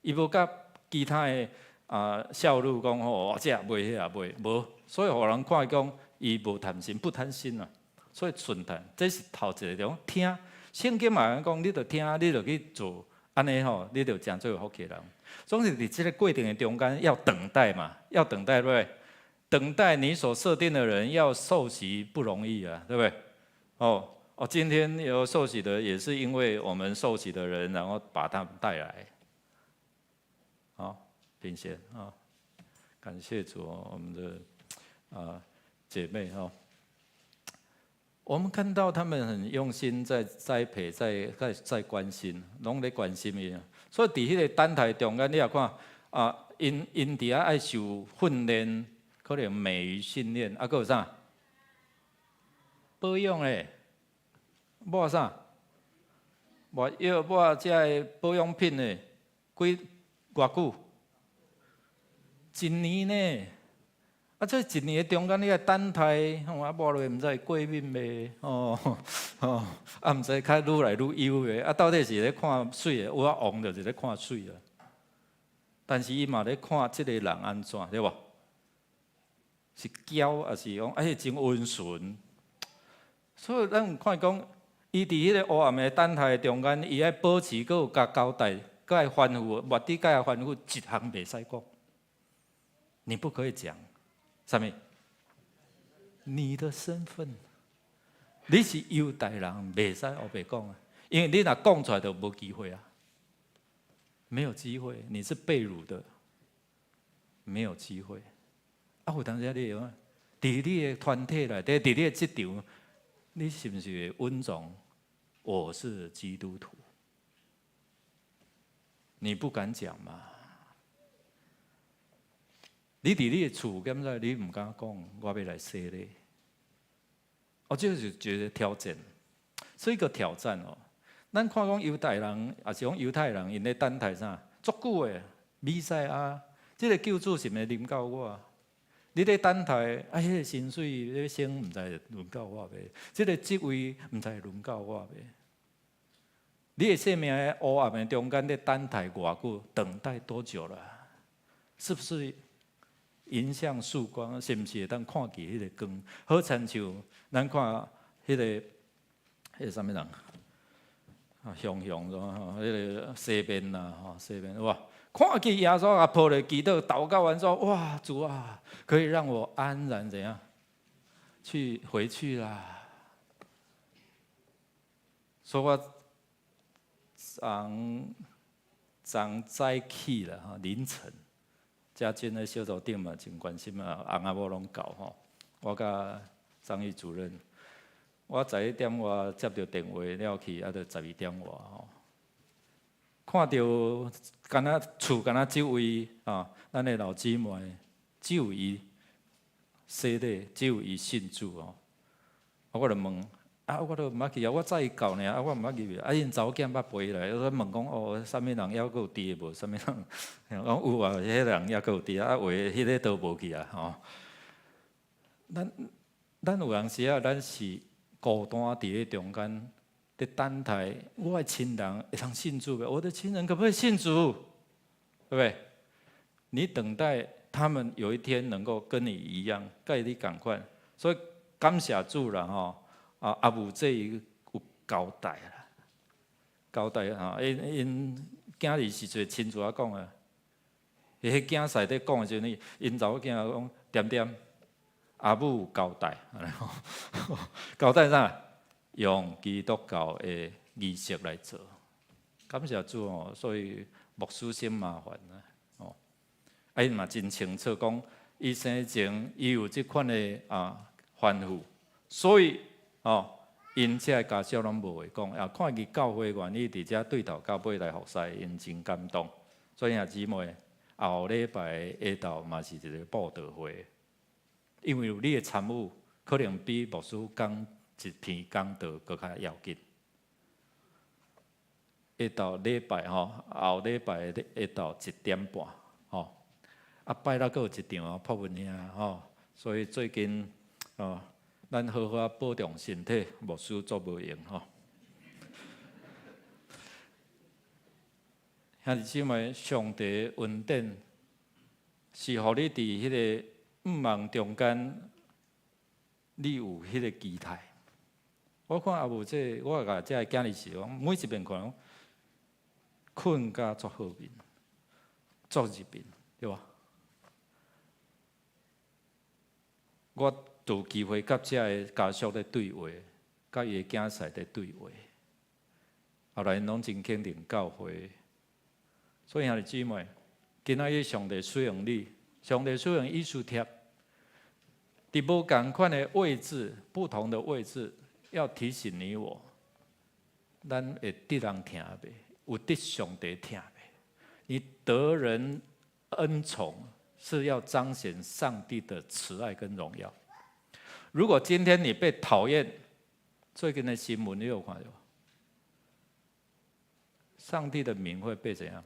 伊無佮其他的。啊，笑怒講吼，這也袂，彼也袂，無，所以予人看講伊無貪心，不貪心啊。所以順待，這是頭一个種聽。聖經嘛講，你著聽，你著去做，按呢吼，你著誠做有福氣人。總是佇這个過程的中間要等待嘛，要等待，對不對？等待你所設定的人要受洗不容易啊，對不對？哦哦，今天有受洗的，也是因為我們受洗的人，然後把他們帶來。好，平賢啊，感謝主，我們的啊姐妹哈，我們看到他們很用心在栽培，在關心，攏咧關心伊。所以佇彼個等待中間，你也看啊，𪜶佇遐愛受訓練，可能美語訓練，啊，閣有啥？保養咧，抹啥？抹藥抹這个保養品咧，幾偌久？一年呢？啊，這一年的中間，你愛等待，吼啊，抹落毋知會過敏袂？哦哦，啊，毋知較愈來愈幼袂？啊，到底是咧看媠的，有啊，王就是咧看媠啊。但是伊嘛咧看這个人按怎，對無？是嬌，抑是講哎真溫順？所以咱有看講，伊佇彼个黑暗的等待中間，伊愛保持，閣有共交代，閣愛吩咐，末底改吩咐一項袂使講，你不可以講。啥物？你的身份，你是猶太人，袂使烏白講啊！因為你若講出來就無機會啊，沒有機會，你是被擄的，沒有機會。啊，有當時你會講，佇你的團體內底，佇你的職場，你是毋是會隱藏？我是基督徒，你不敢講嘛？你佇你的厝，敢若你毋敢講，我欲來洗禮。哦，這是覺得挑戰，是一個挑戰哦。咱看講猶太人，抑是講猶太人，𪜶咧等待啥？足久的，彌賽亞，這个救主是毋是臨到我？你咧等待，啊，彼个薪水咧升，毋知輪到我袂？這个職位毋知輪到我袂？你的生命喺黑暗的中間咧等待偌久？等待多久了？是不是迎向曙光？是毋是會當看見彼个光？好親像咱看彼个啥物人？啊，雄雄咯，吼，彼个西面啦，吼，西面哇！看見耶穌啊，抱咧祈禱，禱告完之後，哇，主啊，可以讓我安然怎樣去回去啦？所以我昨昨早起啦，吼，凌晨，嘉俊的小組長嘛真關心啊，翁仔某攏到吼，我佮張毅主任，我11點外接著電話了去，啊，著12點外吼。看著敢若厝敢若這位啊，咱的老姊妹，只有伊洗禮，只有伊信主哦。我就問，啊，我都毋捌去啊，我載伊到爾，啊，我毋捌入去。啊，𪜶查某囝捌陪來，我問講哦，啥物人猶閣有佇的無？啥物人？講有啊，彼个人猶閣有佇啊，有的彼个都無去啊，吼。咱有當時啊，咱是孤單佇咧中間。咧等待我的親人會當信主袂？我的親人可不可以信主？對不對？你等待他們有一天能夠跟你一樣，佮你仝款，所以感謝主啦吼！啊，阿母這有交代啦，交代吼，𪜶𪜶囝兒時陣親自仔講啊，彼囝婿咧講的時陣，𪜶查某囝講恬恬，阿母有交代，交代啥？用基督教的儀式來做，感謝主哦，所以牧師省麻煩啦，哦，啊𪜶嘛真清楚講，伊生前伊有這款的啊吩咐，所以哦，𪜶這个家屬攏無話講，啊看見教會願意佇遮對頭到尾來服侍，𪜶真感動。所以兄姊妹，後禮拜下晝嘛是一个布道會，因為有你的參與，可能比牧師講一篇講道閣較要緊。下晝禮拜吼，後禮拜下晝1點半吼，啊拜六閣有一場朴文兄吼，所以最近哦，咱好好保重身體，牧師足無閒吼。兄弟姊妹，上帝恩典。是予你佇彼个毋茫中間，你有彼个期待。我看也無這個，我共遮个囝兒是講，每一遍看，睏甲足好眠，足入眠，對無？我有機會佮遮个家屬咧對話，佮伊的囝婿咧對話，後來𪜶攏真肯定教會。所以兄弟姊妹，今仔日上帝使用你，上帝使用以斯帖，佇無仝款的位置，不同的位置，要提醒你我，咱會得人疼袂？有得上帝疼袂？你得人恩寵，是要彰顯上帝的慈愛跟榮耀。如果今天你被討厭，最近的新聞你有看到？上帝的名會被怎樣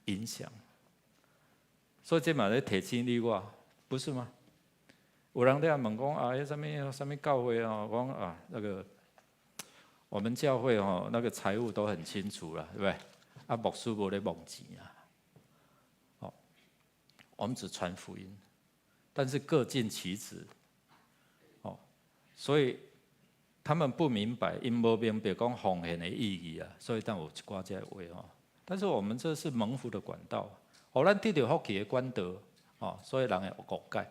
影響？所以這嘛咧提醒你我，不是嗎？有人在問講啊，彼啥物啥物教會哦？講啊，那個我們教會哦，那個財務都很清楚了，對不對？啊，牧師無咧摸錢啊。哦，我們只傳福音，但是各盡其職。哦，所以他們不明白，𪜶無明白講奉獻的意義啊，所以當有一寡這個話哦。但是我們這是蒙福的管道，予咱得著福氣的管道，哦，所以人會誤解。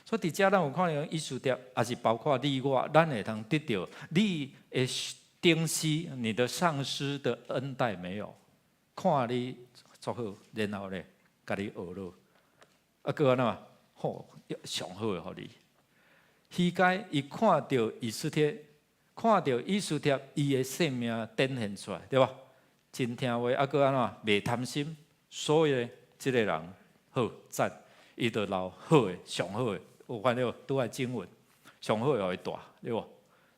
所以佇遮咱有看著以斯帖，也是包括你我，咱會通得著你的頂司、你的上司的恩待沒有？看你足好，然後咧，共你呵咾，啊，閣按怎？好，上好的予你。希該伊看著以斯帖，看著以斯帖，伊的生命展現出來，對無？真聽話，啊，閣按怎？袂貪心，所以咧，這个人好讚，伊就留好的，上好的。有看著拄仔經文，上好的予伊帶，對無？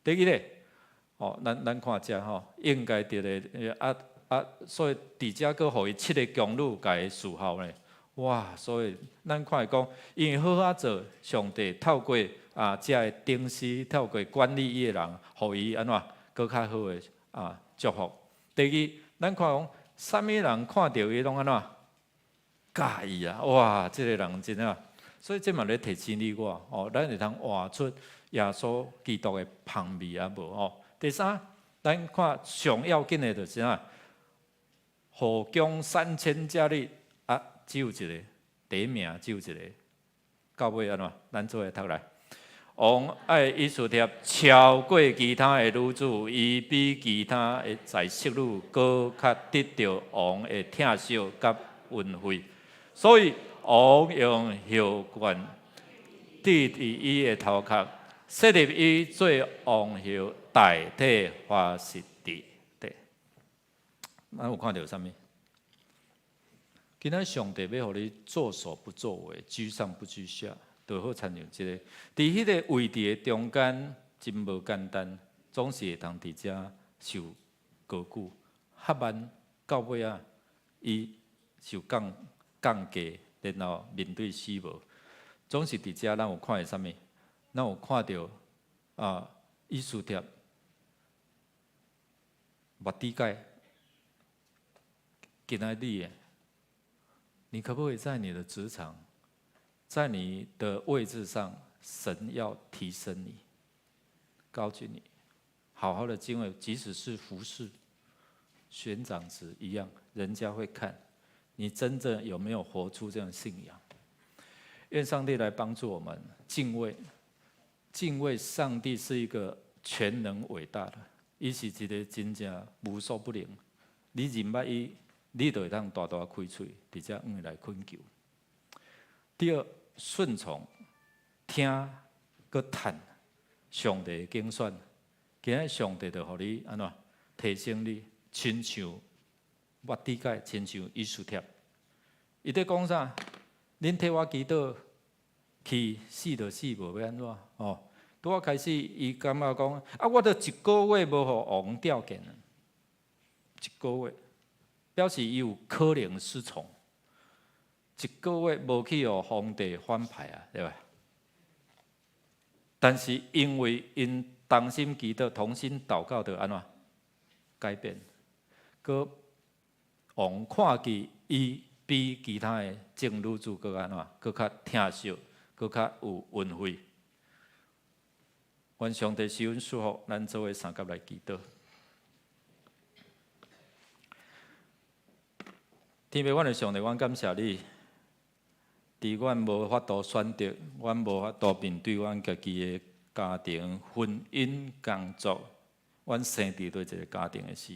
第二咧，哦，咱看遮吼，應該佇咧啊啊，所以佇遮閣予伊七个宮女共伊侍候咧，哇！所以咱看會講，因為好好做，上帝透過啊遮个頂司，透過管理伊的人，予伊按怎閣較好的啊祝福。第二，咱看講，啥物人看著伊攏按怎佮意啊？哇！這个人真啊！所以這嘛咧提醒你我，哦，咱會通活出耶穌基督的芳味啊無哦。第三，咱看上要緊的就是啥？後宮3000佳麗啊，只有一个第一名，只有一个。到尾按怎？咱做伙讀來。王愛以斯帖超過其他的女子，伊比其他的才淑女閣較得著王的疼惜佮恩惠，所以王用後冠戴佇伊的頭殼，設立伊做王后，代替華實提。對，咱有看著啥物？今仔上帝欲予你作首不作尾，居上不居下，就好親像這个，佇彼个位置的中間，真無簡單，總是會通佇遮受高舉。哈曼到尾仔，伊受降低，然後面對死亡，總是佇遮咱有看著啥物？咱有看著啊，以斯帖、末底改，今仔日，你可不可以在你的職場，在你的位置上，神要提升你，高舉你，好好的敬畏，即使是服侍、選長子一樣，人家會看你真正有沒有活出這樣信仰。願上帝來幫助我們敬畏，敬畏上帝是一個全能偉大的，伊是一個真正無所不能。你認捌伊，你就會當大大開喙，直接向伊來懇求。第二，順從、聽、閣趁上帝的揀選，今仔上帝就予你按怎提升你，親像末底改，親像以斯帖。伊佇講啥？恁替我祈禱，去死就死，無欲按怎？哦，拄仔開始，伊感覺講啊，我都一個月無予王吊見，一個月，表示伊有可能失寵。一個月無去予皇帝反排啊，對吧？但是因為𪜶同心祈禱、同心禱告就按怎改變？閣王看見伊比比其他的眾女子閣按怎，閣較疼惜，閣較有恩惠。願上帝賜阮祝福，咱做伙相佮來祈禱。天父，阮的上帝，阮感謝你，佇阮無法度選擇，阮無法度面對阮家己的家庭、婚姻、工作，阮生佇佗一个家庭的時，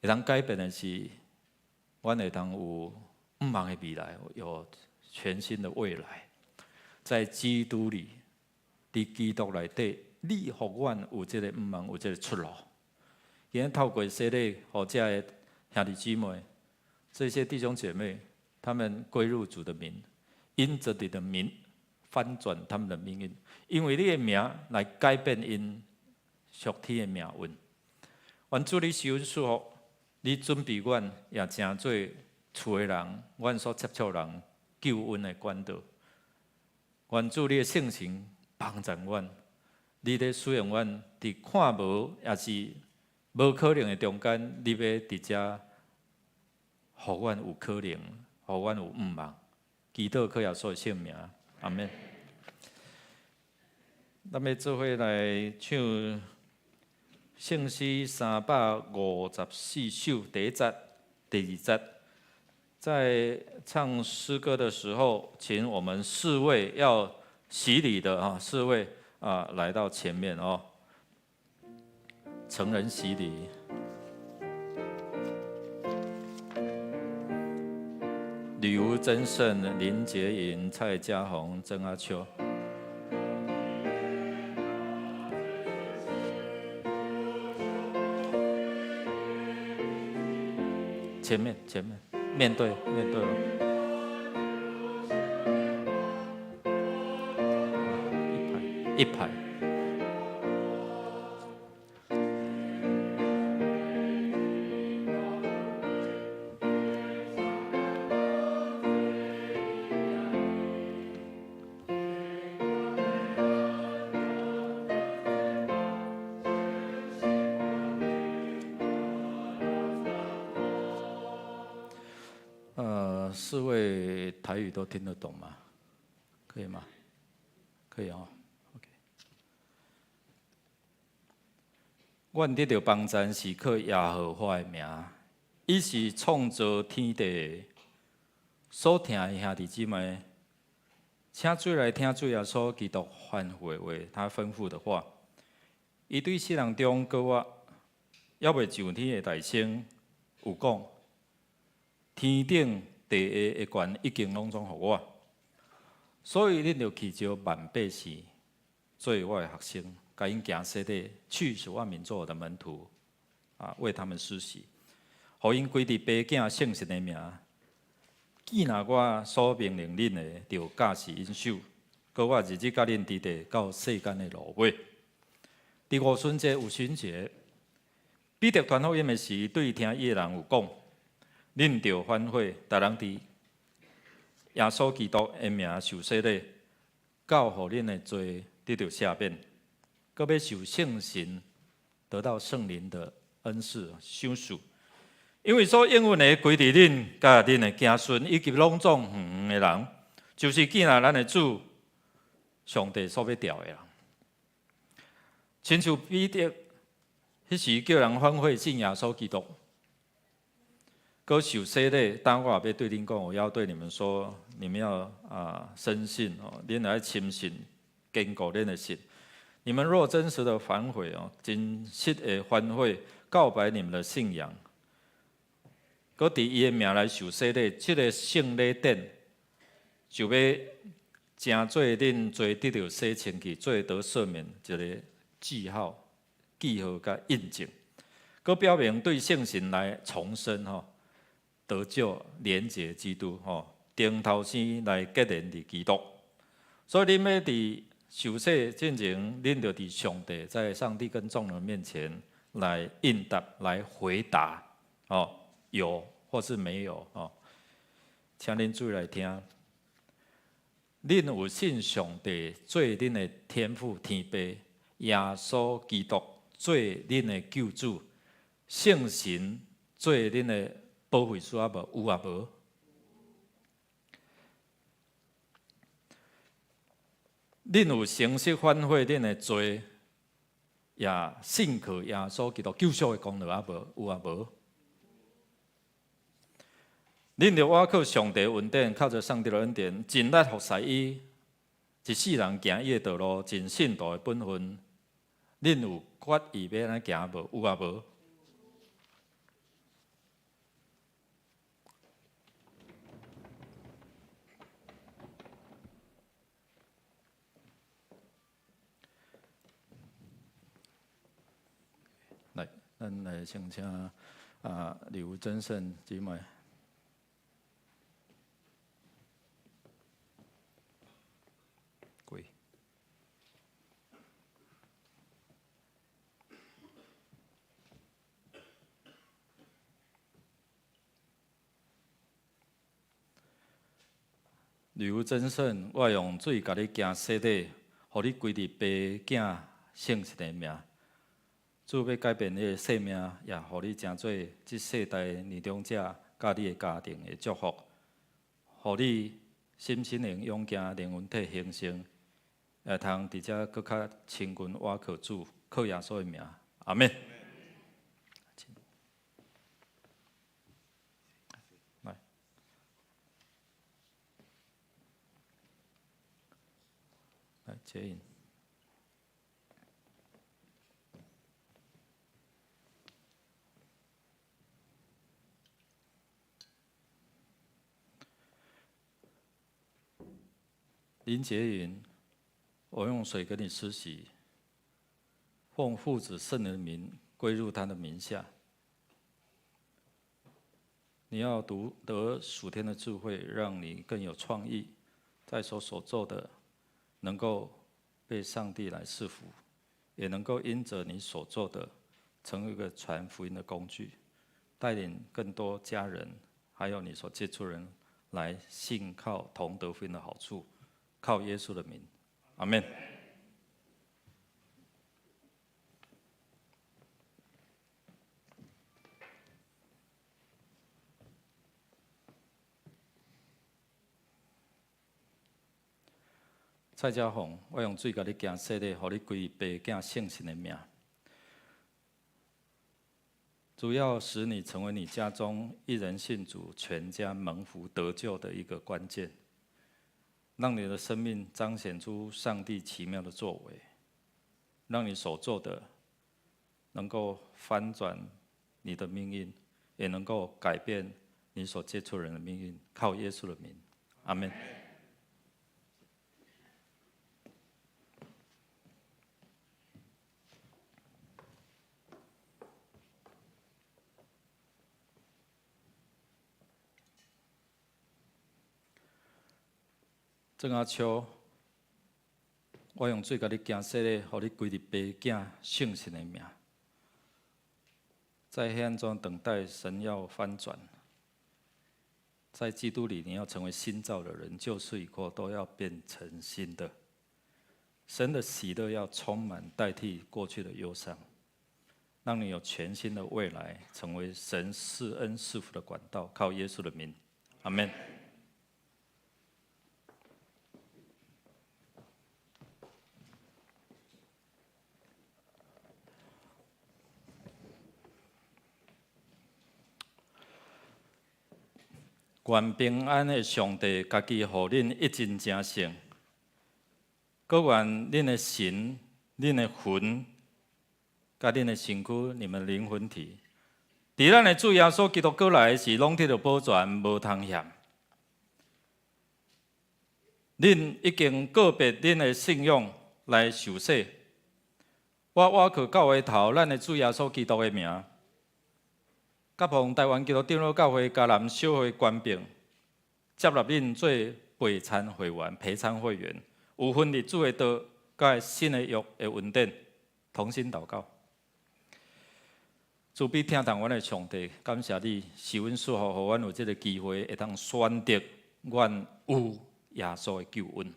會當改變的是，阮會當有向望的未來，有全新的未來，在基督裡，佇基督內底，你予阮有這个向望，有這个出路。今日透過洗禮，予這个兄弟姊妹，這些弟兄姐妹，他們歸入主的名，因著你的名翻轉他們的命運，因為你的名來改變𪜶屬天的命運。願主你賜阮祝福，你準備阮也成做厝的人，阮所接觸人救恩的管道。願主你的聖神幫助阮，你咧使用阮，佇看無抑是無可能的中間，你欲佇遮，予阮有可能，予阮有向望。祈禱靠耶穌的聖名，阿們。咱欲做伙來唱聖詩354首第一節、第二節。在唱詩歌的時候，請我們四位要洗禮的啊，四位啊來到前面哦，成人洗禮。呂吳真勝、林杰穎、蔡家宏、曾阿秋。前面，前面，面對，面對。一排，一排。四位台語都聽得懂嗎？可以嗎？可以哦。OK。阮得著幫贊是靠耶和華的名，伊是創造天地的。所疼的兄弟姊妹，請做來聽主耶穌基督吩咐的話，他吩咐的話。伊對世人中閣活，猶未上天的大聲有講：天頂地下的權已經攏總予我，所以恁著去召萬百姓做我的學生，共𪜶行洗禮，去使萬民做我的門徒，啊，為他們施洗，予𪜶歸佇爸囝聖神的名。既若我所命令恁的，就教示𪜶守。閣我日日佮恁佇佇到世間的落尾。佇五旬節、五旬節，彼得傳福音的時，對聽伊的人有講。恁著反悔，逐人佇耶穌基督的名受洗禮，到予恁的罪得著赦免，閣欲受聖神，得到聖靈的恩賜賞賜。因為所應允的歸佇恁佮恁的子孫，以及攏總遠遠的人，就是見若咱的主上帝所欲召的人。親像彼得彼時叫人反悔信耶穌基督。閣受洗禮，當我也欲對恁講，我要對你們說，你們要啊深信哦，恁愛深信，堅固恁的信。你們若真實的反悔哦，真實的反悔，告白你們的信仰，閣佇伊的名來受洗禮，這个聖禮典就欲成做恁罪得著洗清氣、罪得赦免一个記號、記號佮印證，閣表明對聖神來重生吼。得救、連結基督，吼，重頭生來結連佇基督。所以恁欲佇受洗進前，恁就佇上帝在上帝跟眾人面前來應答、來回答，哦，有或是沒有，哦，請恁注意來聽。恁有信上帝做恁的天父、天爸，耶穌基督做恁的救主，聖神做恁的保惠師啊無？有啊無？恁有誠實反悔恁的罪，也信靠耶穌基督救贖的功勞啊無？有啊無？恁著倚靠上帝恩典，靠著上帝的恩典，盡力服侍伊，一世人行伊的道路，盡信徒的本分。恁有決意欲按呢行無？有啊無？來，咱來先請劉真勝姊妹。跪。劉真勝，我用水共你行洗禮，予你歸入爸囝聖神的名。主欲改變你的生命，也予你成做這世代年長者佮你的家庭的祝福，予你心身靈勇健，靈魂體興盛，會通佇遮閣較親近倚靠主，靠耶穌的名，阿們。來，來接應。林潔雲，我用水給你施洗，奉父子聖靈的名歸入他的名下。你要讀得屬天的智慧，讓你更有創意，在所做的能夠被上帝來賜福，也能夠因著你所做的成為一個傳福音的工具，帶領更多家人，還有你所接觸人來信靠同得福音的好處。靠耶穌的名，阿們。蔡家紅，我用水共你行洗禮，予你歸爸囝聖神的名。主要使你成為你家中一人信主，全家蒙福得救的一個關鍵。讓你的生命彰顯出上帝奇妙的作為，讓你所做的能夠翻轉你的命運，也能夠改變你所接觸人的命運。靠耶穌的名，阿們。鄭阿秋，我用水共你行洗禮，予你歸入爸囝聖神的名，在黑暗中等待神要翻轉，在基督裡你要成為新造的人，舊事已過，都要變成新的。神的喜樂要充滿代替過去的憂傷，讓你有全新的未來，成為神賜恩賜福的管道。靠耶穌的名，阿們。願平安的上帝家己予恁一盡成聖，閣願恁的神、恁的魂、佮恁的身軀、你們靈魂體，佇咱的主耶穌基督閣來時，攏得著保全，無通嫌。恁已經告別恁的信仰來受洗，我倚靠教會頭咱的主耶穌基督的名。佮奉台灣基督長老教會嘉南小會權柄，接納恁做陪餐會員、陪餐會員，有份佇主的道、佮新的約的恩典，同心禱告。慈悲疼痛阮的上帝，感謝你，賜阮賜福，予阮有這个機會，會當選擇阮有耶穌的救恩，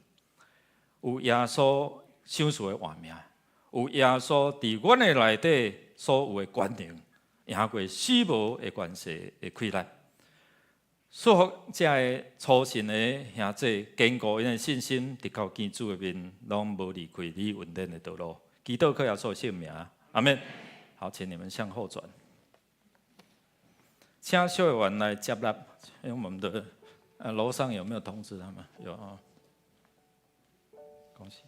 有耶穌賞賜的活命，有耶穌佇阮的內底所有的權能。贏過死亡的權勢的氣力，祝福遮个初信的兄弟，坚固𪜶的信心，直到见主的面，攏無離開你恩典的道路。祈禱靠耶穌聖名，阿們。好，請你們向後轉。請小會員來接納，因為我們的樓上有沒有通知他們？有啊。恭喜。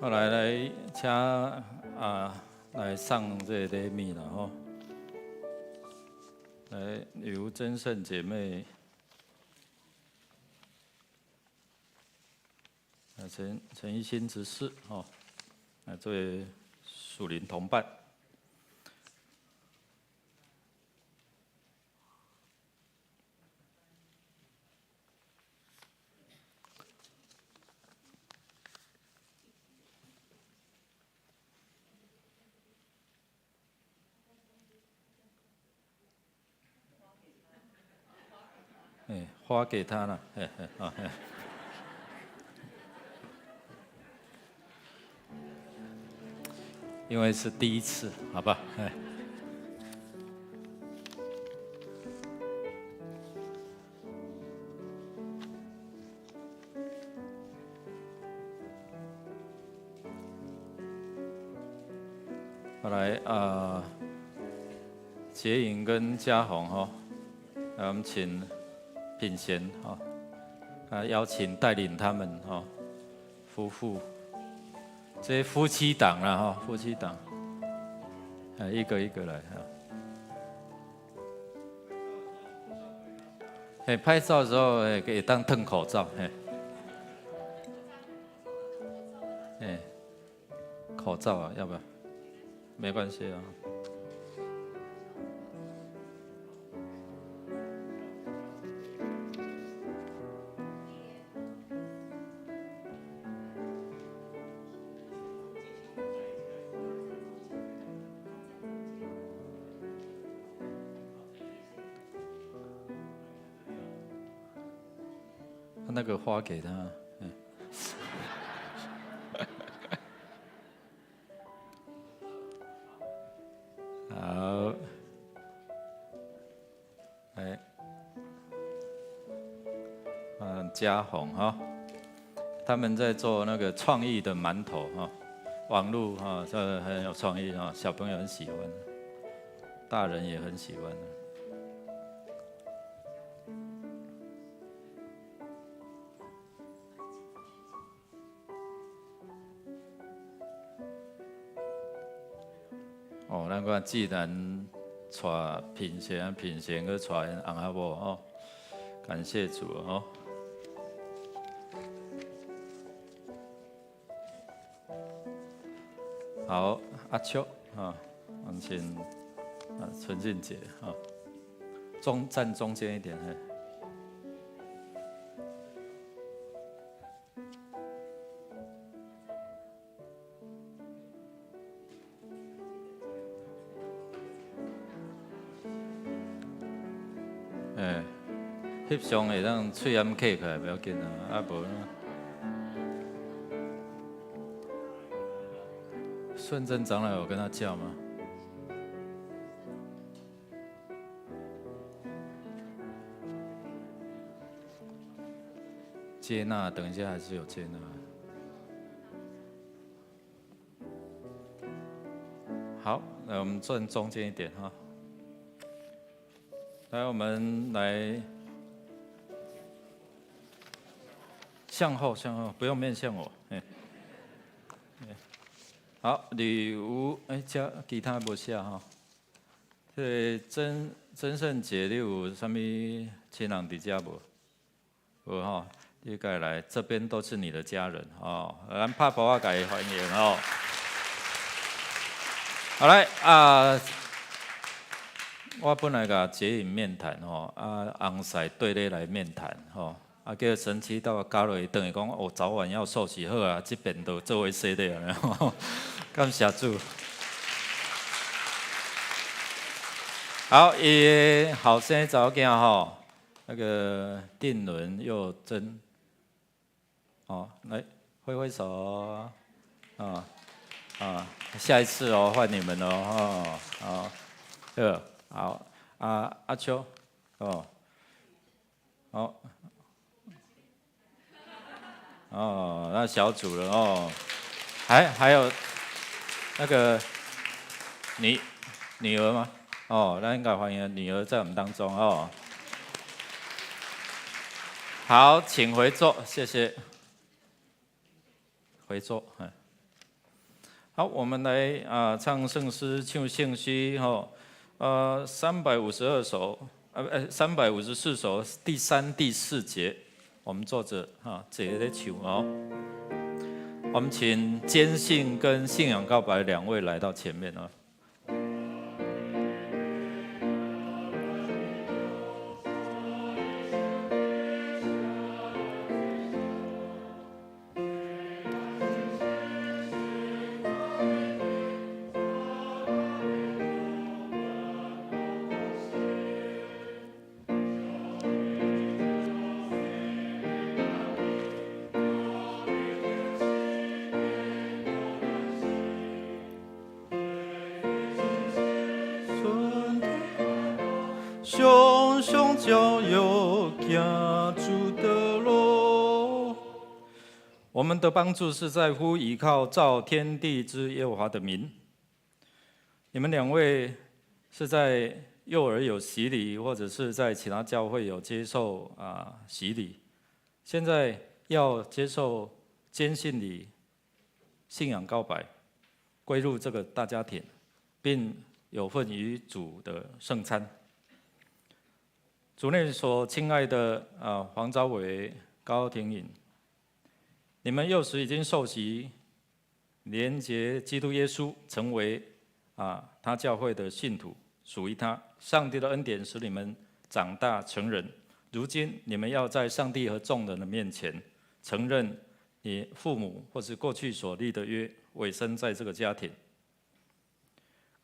後來來請啊來上這個禮物啦吼，來由真聖姐妹，啊陳陳一新執事吼，來作為屬靈同伴。哎，花給他了，嘿嘿，啊嘿。因為是第一次，好吧？哎。後來啊，傑穎跟嘉宏哈，來我們請品賢哈，啊邀請帶領他們哈夫婦，這些夫妻檔啦哈，夫妻檔，啊一個一個來哈。哎，拍照的時候哎可以當褪口罩，嘿，哎，口罩啊，要不要？沒關係啊。那個花給他，嗯。好，來，嗯，嘉宏哈，他們在做那個創意的饅頭哈，網路哈，這很有創意哈，小朋友很喜歡，大人也很喜歡。哦，咱看既然帶品賢，品賢閣帶𪜶翁仔某哦，感謝主哦。好，阿秋啊，我們請啊純靜姐啊，中站中間一點嘿。欸，翕相會當喙罨客起來，不要緊啊，啊無。順正長老有跟他叫嗎？接納，等一下還是有接納。好，來我們轉中間一點哈。來，我們來向後，向後，不用面向我。好，禮物，哎，這其他無寫哈。這個曾曾聖傑，你有啥物親人佇遮無？無吼，你過來，這邊都是你的家人哦。咱拍噗仔共伊歡迎哦。好來啊，我本來共傑穎面談吼，啊，翁婿綴咧來面談吼，啊，叫神奇到加落去，轉去講哦，早晚要受洗好啊，這邊都做伙洗禮啊，感謝主。好，伊的後生查某囝吼，那個定倫又真，哦，來揮揮手，啊啊，下一次哦，換你們哦，哦，好，這好，啊阿秋，哦，好，哦，那小組了哦，還有那個你女兒嗎？哦，那應該歡迎女兒在我們當中哦。好，請回座，謝謝。回座，好，我們來啊唱聖詩，唱聖詩，吼，352首，354首，第三、第四節，我們坐着哈，坐咧唱哦。我們請堅信跟信仰告白兩位來到前面哦。常常腳又行主的路。我們的幫助是在乎倚靠造天地之耶和華的名。你們兩位是在幼兒有洗禮，或者是在其他教會有接受啊洗禮，現在要接受堅信禮、信仰告白，歸入這個大家庭，並有份於主的聖餐。主內所親愛的啊黃昭偉、高廷穎，你們幼時已經受洗，連結基督耶穌，成為啊他教會的信徒，屬於他。上帝的恩典使你們長大成人。如今你們要在上帝和眾人的面前，承認你父母或是過去所立的約，委身在這個家庭，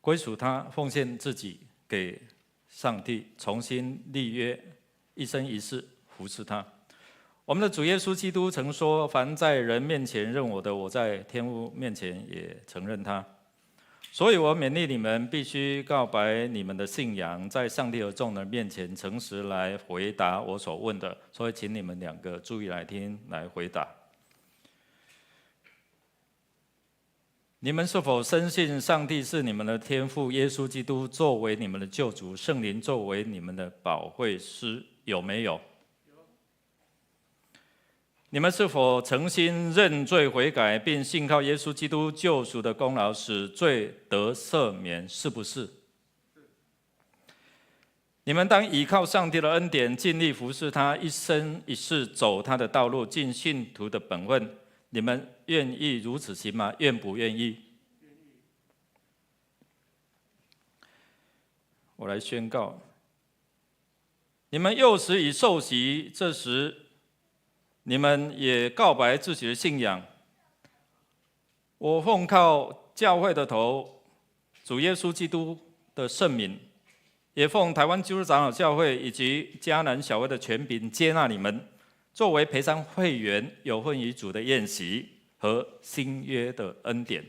歸屬他，奉獻自己給上帝，重新立約，一生一世服侍他。我們的主耶穌基督曾說：“凡在人面前認我的，我在天父面前也承認他。”所以我勉勵你們，必須告白你們的信仰，在上帝和眾人面前誠實來回答我所問的。所以，請你們兩個注意來聽，來回答。你們是否深信上帝是你們的天父，耶穌基督作為你們的救主，聖靈作為你們的保惠師？有沒有？你們是否誠心認罪悔改，並信靠耶穌基督救贖的功勞，使罪得赦免？是不是？你們當倚靠上帝的恩典，盡力服侍他，一生一世走他的道路，盡信徒的本分。你們願意如此行嗎？願不願意？我來宣告：你們幼時已受洗，這時你們也告白自己的信仰。我奉靠教會的頭主耶穌基督的聖名，也奉台灣基督長老教會以及迦南小會的權柄接納你們，作為培山會員，有份於主的宴席和新約的恩典。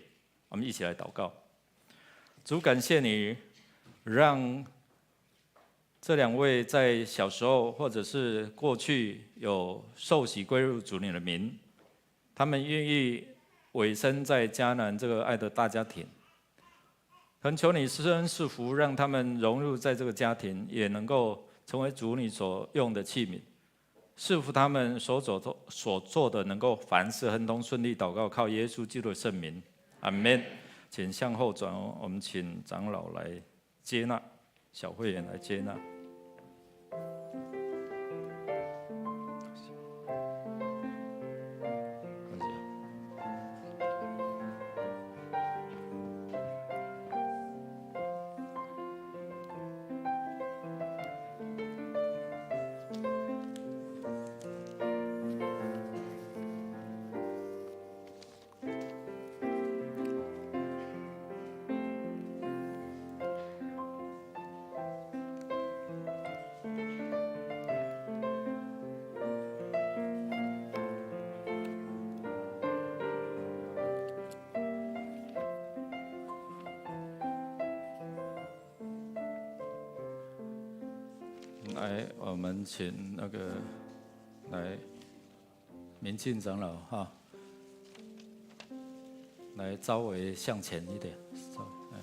我們一起來禱告。主，感謝你讓這兩位在小時候或者是過去有受洗歸入主你的名，他們願意委身在迦南這個愛的大家庭。懇求你施恩賜福，讓他們融入在這個家庭，也能夠成為主你所用的器皿。賜福他們所走所做的，能夠凡事亨通順利。禱告靠耶穌基督的聖名，阿門。請向後轉，我們請長老來接納，小會員來接納。來，我們請那個來明進長老哈，來稍微向前一點，來。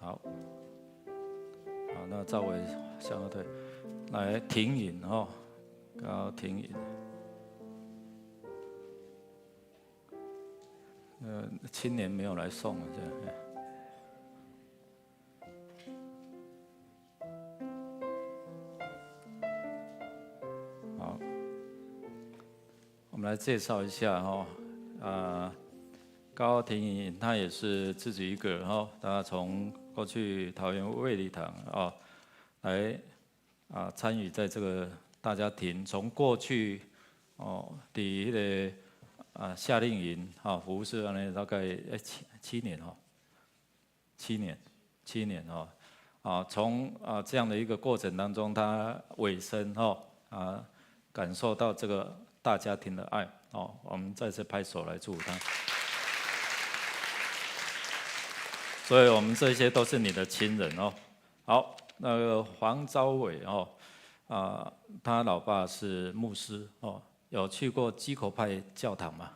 好，好，那趙偉向後退，來停飲哦，高停飲。青年沒有來送啊，這樣。好，我們來介紹一下哈，高婷穎她也是自己一個哈，她從過去桃園衛理堂啊，來啊參與在這個大家庭，從過去哦，佇彼個啊夏令營啊服侍按呢大概七年哦，七年，七年哦，啊從啊這樣的一個過程當中，他委身哦啊感受到這個大家庭的愛哦，我們再次拍手來祝福他。所以我們這些都是你的親人哦。好，那個黃昭偉哦，啊，他老爸是牧師哦，有去過基口派教堂嗎？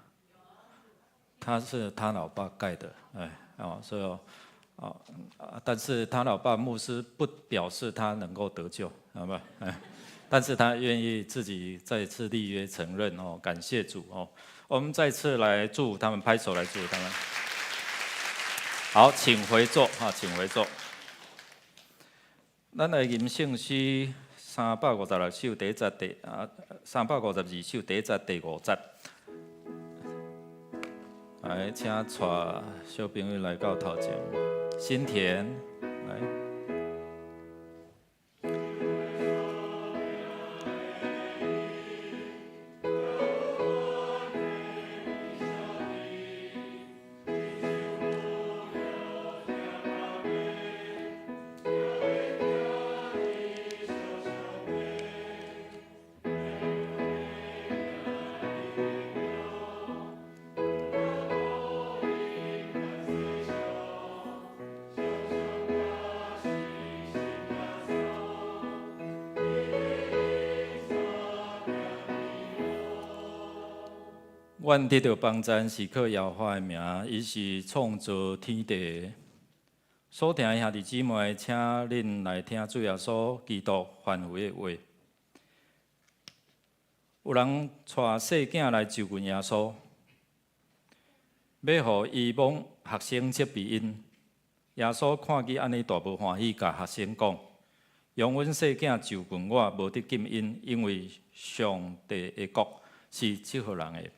他是他老爸蓋的，哎，哦，所以哦，但是他老爸牧師不表示他能夠得救，好吧？哎，但是他願意自己再次立約承認哦，感謝主哦。我們再次來祝福他們，拍手來祝福他們。好，請回座哈，請回座。咱來吟聖詩356首第一節第啊，352首第一節第五節。來，請帶小朋友來到頭前，新田來。阮得著幫贊是靠耶和華的名，伊是創造天地的。所聽的兄弟姊妹，請恁來聽主耶穌基督吩咐的話。有人帶細囝來就近耶穌，欲予伊摸學生責備𪜶。耶穌看見按呢大無歡喜，共學生講：容阮細囝就近我，無得禁𪜶，因為上帝的國是這號人的。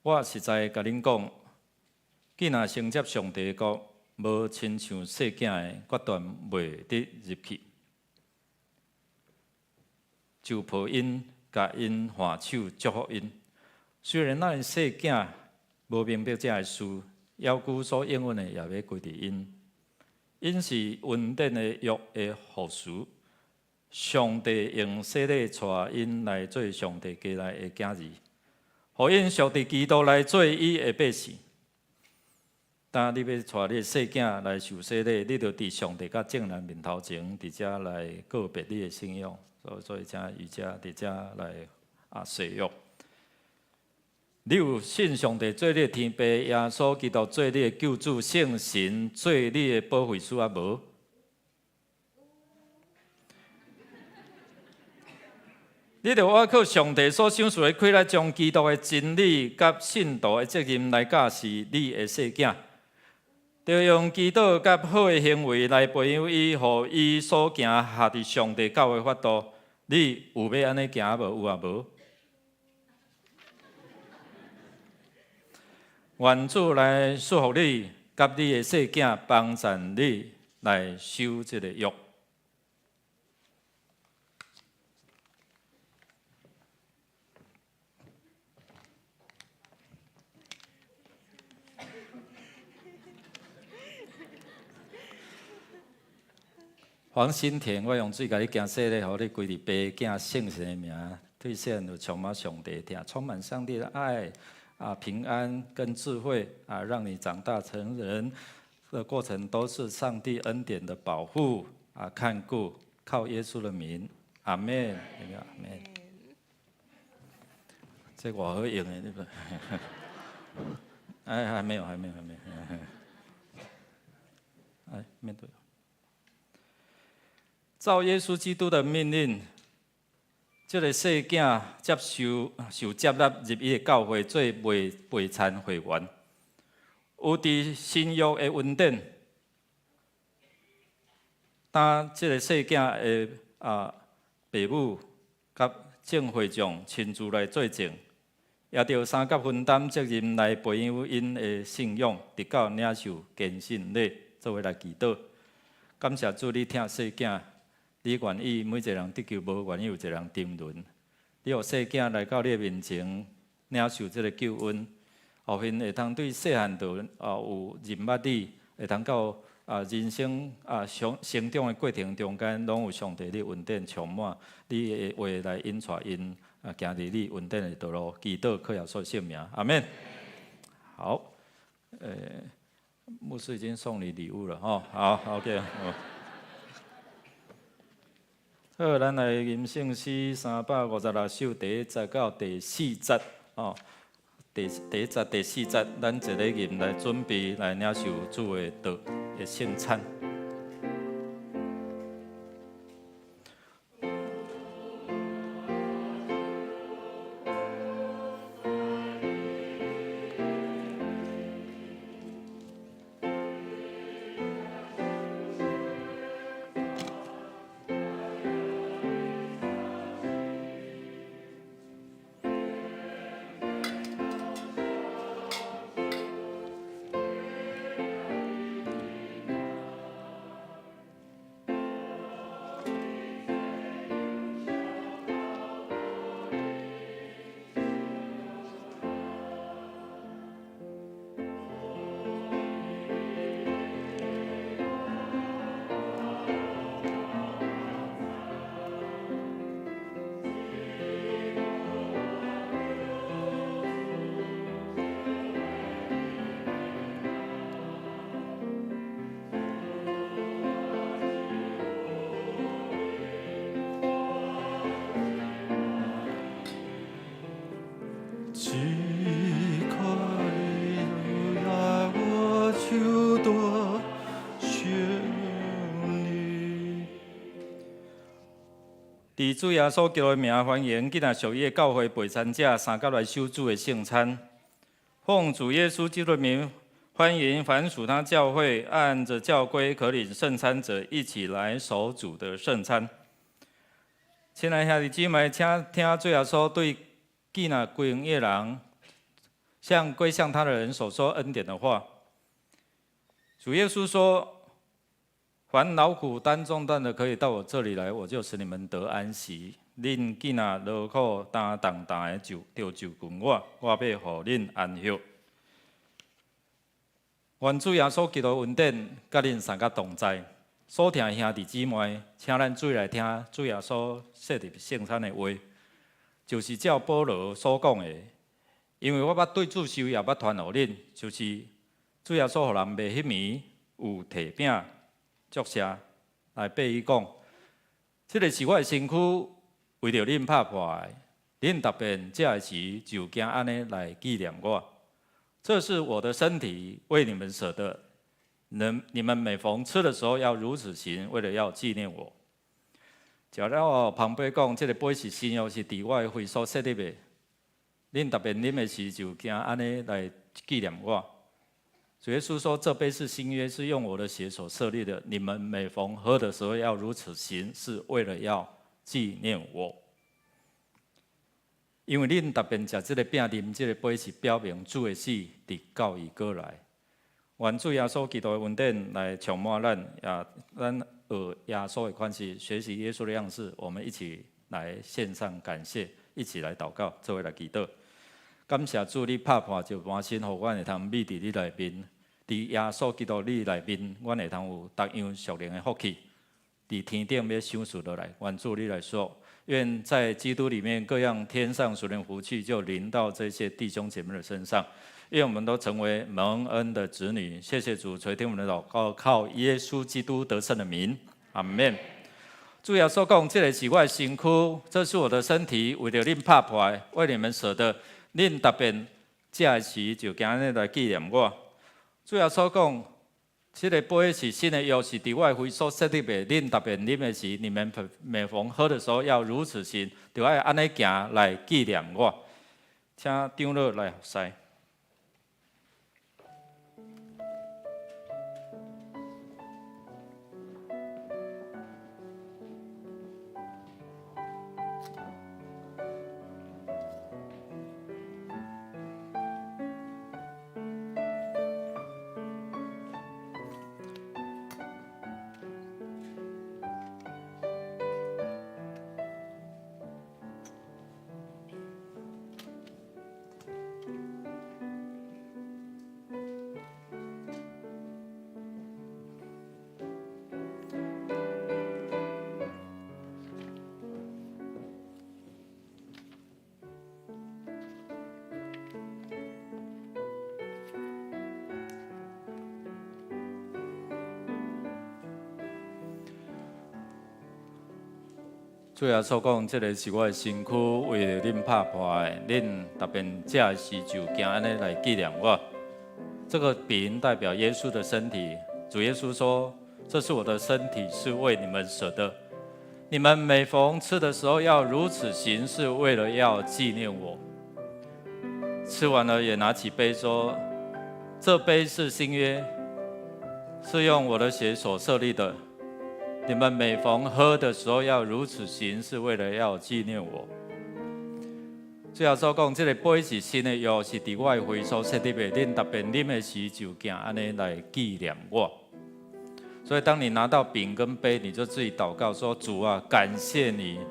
我實在共恁講，囝若承接上帝的國，無親像細囝的，決斷袂得入去。就抱𪜶，共𪜶挽手祝福𪜶。雖然咱的細囝無明白這个事，猶舊所應允的也欲歸佇𪜶。𪜶是恩典的約的服事。上帝用洗禮帶𪜶來做上帝家內的囝兒，予𪜶屬佇基督來做伊的百姓。當你欲帶你的細囝來受洗禮，你著佇上帝佮眾人面頭前，佇遮來告別你的信仰。所以請瑜伽佇遮來誓約。你有信上帝做你的天父，耶穌基督做你的救主，聖神做你的保惠師啊無？你著倚靠上帝所賞賜的氣力，將基督的真理佮信徒的責任來教示你的細囝，著用祈禱佮好的行為來培養伊，予伊所行合佇上帝教的法度。你有欲按呢行無？有啊無？願主來祝福你，佮你的細囝，幫贊你來守這个約。黃新田，我用水共你行洗禮，予你歸佇爸囝聖神的名，對細漢就充滿上帝疼，充滿上帝的愛啊，平安跟智慧啊，讓你長大成人的過程都是上帝恩典的保護啊，看顧，靠耶穌的名，阿門，有沒有？阿門。這偌好用的，對不對？哎，還沒有，還沒有，還沒有。哎，面對。照耶穌基督的命令，這个細囝接受受接納入伊的教會做備餐會員，有佇新約的恩典。當這个細囝的爸母佮眾會眾親自來做證，也著相佮分擔責任來培養𪜶的信仰，直到領受堅信禮，做伙來祈禱。感謝主，你疼細囝。你願意每一个人得救，無願意有一个人沉淪。你予細囝來到你的面前，領受這个救恩，予𪜶會通對細漢就有認捌你，會通到人生成成長的過程中間，攏有上帝你恩典充滿，你的話來引帶𪜶行佇你恩典的道路，祈禱靠耶穌聖名，阿門。好，牧師已經送你禮物了，吼，好，OK。好，咱來吟聖詩356首第一節到第四節，哦，第一節、第四節，咱一个吟來準備來領受主的道的聖餐。只可愛我就多謝你。佇主耶穌基督的名，歡迎今仔屬伊的教會備餐者相佮來守主的聖餐。奉主耶穌基督的名，歡迎凡屬他教會按著教規可領聖餐者，一起來守主的聖餐。親愛兄弟姊妹，請聽主耶穌對囝仔歸向伊的人，向歸向他的人所說恩典的話。主耶穌說：凡勞苦擔重擔的，可以到我這裡來，我就使你們得安息。恁囝仔勞苦擔重擔的，就著就近我，我欲予恁安息。願主耶穌基督恩典，佮恁三個同在。所疼兄弟姊妹，請咱注意來聽主耶穌設立聖餐的話，就是照保羅所講的。因為我捌對主受也捌傳予恁，就是主耶穌予人賣彼暝有提餅祝謝來擘伊講：這个是我的身軀，為著恁拍破的。恁逐遍食的時就行按呢來紀念我。這是我的身體，為你們捨的。你們每逢吃的時候要如此行，為了要紀念我。食了後，捧杯講：這个杯是新約，是佇我的血所設立的。恁逐遍啉的時就行按呢來紀念我。主耶穌說：這杯是新約，是用我的血所設立的。你們每逢喝的時候要如此行，是為了要紀念我。因為恁逐遍食這个餅、啉這个杯，是表明主的死，直到伊閣來。願主耶穌基督的恩典來充滿咱，也咱學耶穌的款式，學習耶穌的樣式。我們一起來獻上感謝，一起來禱告，做伙來祈禱。感謝主，你拍破石盤身，予阮會通覕佇你內面。佇耶穌基督你內面，阮會通有逐樣屬靈的福氣。佇天頂欲賞賜落來，願主你來說，願在基督裡面各樣天上屬靈福氣就臨到這些弟兄姐妹的身上。願我們都成為蒙恩的子女。謝謝主垂聽我們的禱告，靠耶穌基督得勝的名，阿門。主耶穌講：這个是我的身軀，這是我的身體，為著恁拍破的，為你們捨的。恁逐遍食的時就行按呢來紀念我。主耶穌講：這个杯是新的約，是佇我的血所設立的。恁逐遍啉的時，你們每逢喝的時候要如此行，就愛按呢行來紀念我。請長老來服侍。主耶穌講：這个是我的身軀，為著恁拍破的。恁逐遍食的時就行按呢來紀念我。這個餅代表耶穌的身體。主耶穌說：這是我的身體，是為你們捨的。你們每逢吃的時候要如此行，是為了要紀念我。吃完了也拿起杯說：這杯是新約，是用我的血所設立的。你們每逢喝的時候要如此行，是為了要紀念我。主耶穌講：這个杯是新的約，是佇我的血所設立的。恁逐遍啉的時就行按呢來紀念我。所以，當你拿到餅跟杯，你就自己禱告說：主啊，感謝你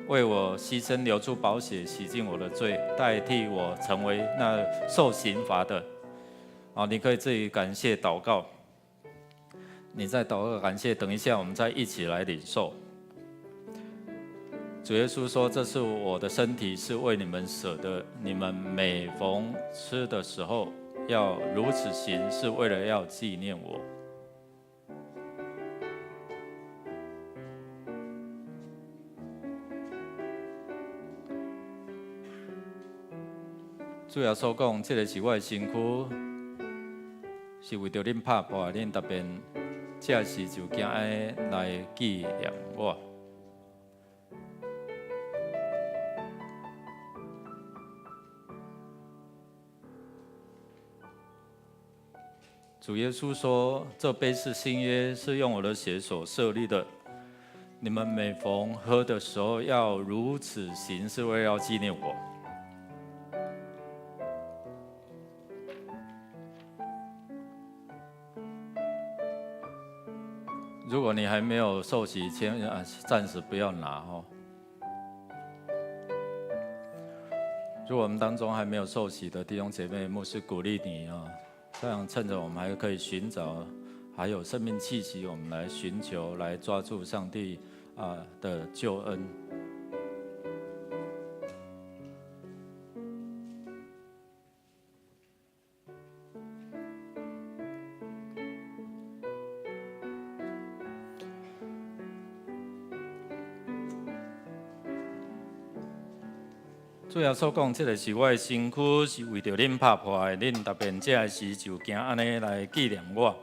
為我犧牲，流出寶血，洗淨我的罪，代替我成為那受刑罰的。啊，你可以自己感謝禱告。你再禱告感謝，等一下我們再一起來領受。主耶穌說：這是我的身體，是為你們捨的。你們每逢吃的時候要如此行，是為了要紀念我。主耶穌講：這个是我的身軀，是為著恁拍破，恁逐遍食時就行按呢來紀念我。主耶穌說：這杯是新約，是用我的血所設立的。你們每逢喝的時候要如此行，是為了要紀念我。如果你還沒有受洗，先暫時不要拿哦。如果我們當中還沒有受洗的弟兄姐妹，牧師鼓勵你啊，這樣趁着我們還可以尋找，還有生命氣息，我們來尋求，來抓住上帝的救恩。主耶穌講：這个是我的身軀，是為著恁拍破的。恁逐遍食的時，就行按呢來紀念我。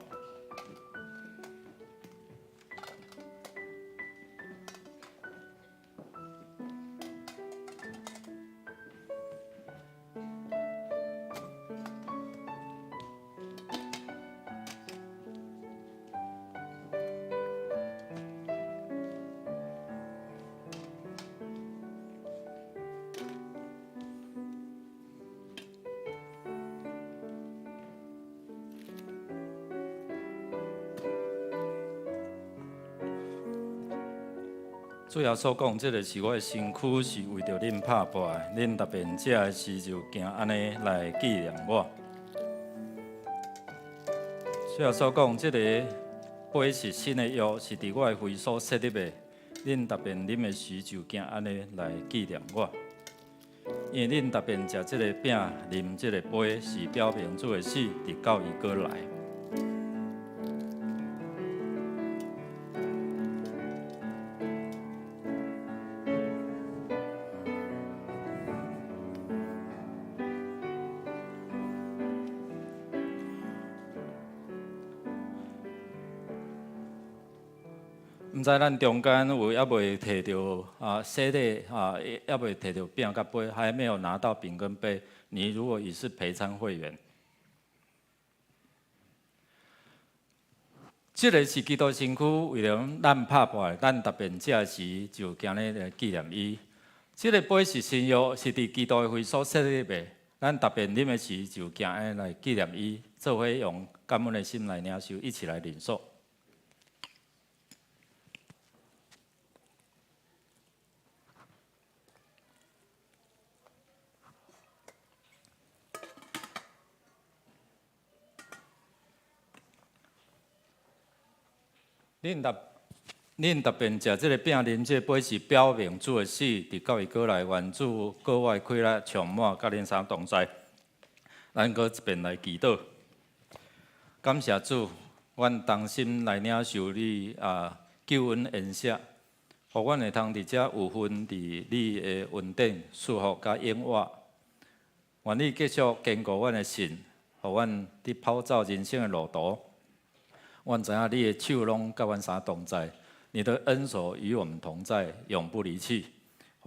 主耶穌講：這个是我的身軀，是為著恁拍破的。恁逐遍食的時，就行按呢來紀念我。主耶穌講：這个杯是新的約，是佇我的血所設立的。恁逐遍啉的時，就行按呢來紀念我。因為恁逐遍食這个餅、啉這个杯，是表明主的死，直到伊閣來。毋知咱中間有猶未提著洗禮啊，猶未提著餅佮杯，還沒有拿到餅跟杯。你如果已是陪餐會員，這个是基督身軀為著咱拍破的，咱逐遍食時就行呢來紀念伊。這个杯是新約，是佇基督的血所設立的，咱逐遍啉的時就行呢來紀念伊。做伙用感恩的心來領受，一起來領受。恁逐遍食這个餅、啉這个杯，是表明主的死，直到伊閣來，願主格外氣力充滿，佮恁三同在。咱閣一遍來祈禱，感謝主，阮同心來領受你救恩恩赦，予阮會通佇遮有份佇你的恩典、祝福佮永活。願你繼續堅固阮的信，予阮佇跑走人生的路途。阮知影你的手攏佮阮三同在，你的恩手與我們同在，永不離棄。予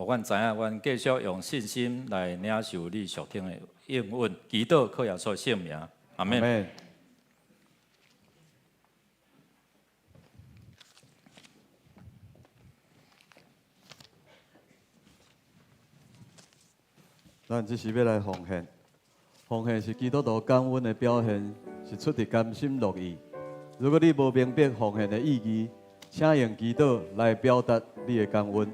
阮知影，阮繼續用信心來領受你屬天的應允，祈禱靠耶穌聖名，阿們。咱這時欲來奉獻，奉獻是基督徒感恩的表現，是出自甘心樂意。如果你無明白奉獻的意義，請用祈禱來表達你的感恩。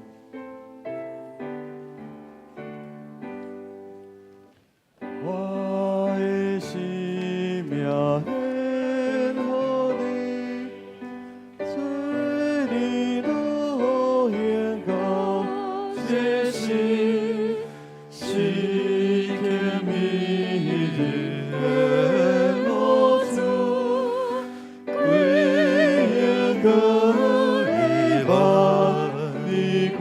我的生命獻予你，做你路行到這時，時刻銘日的我主，歸榮過一萬年久。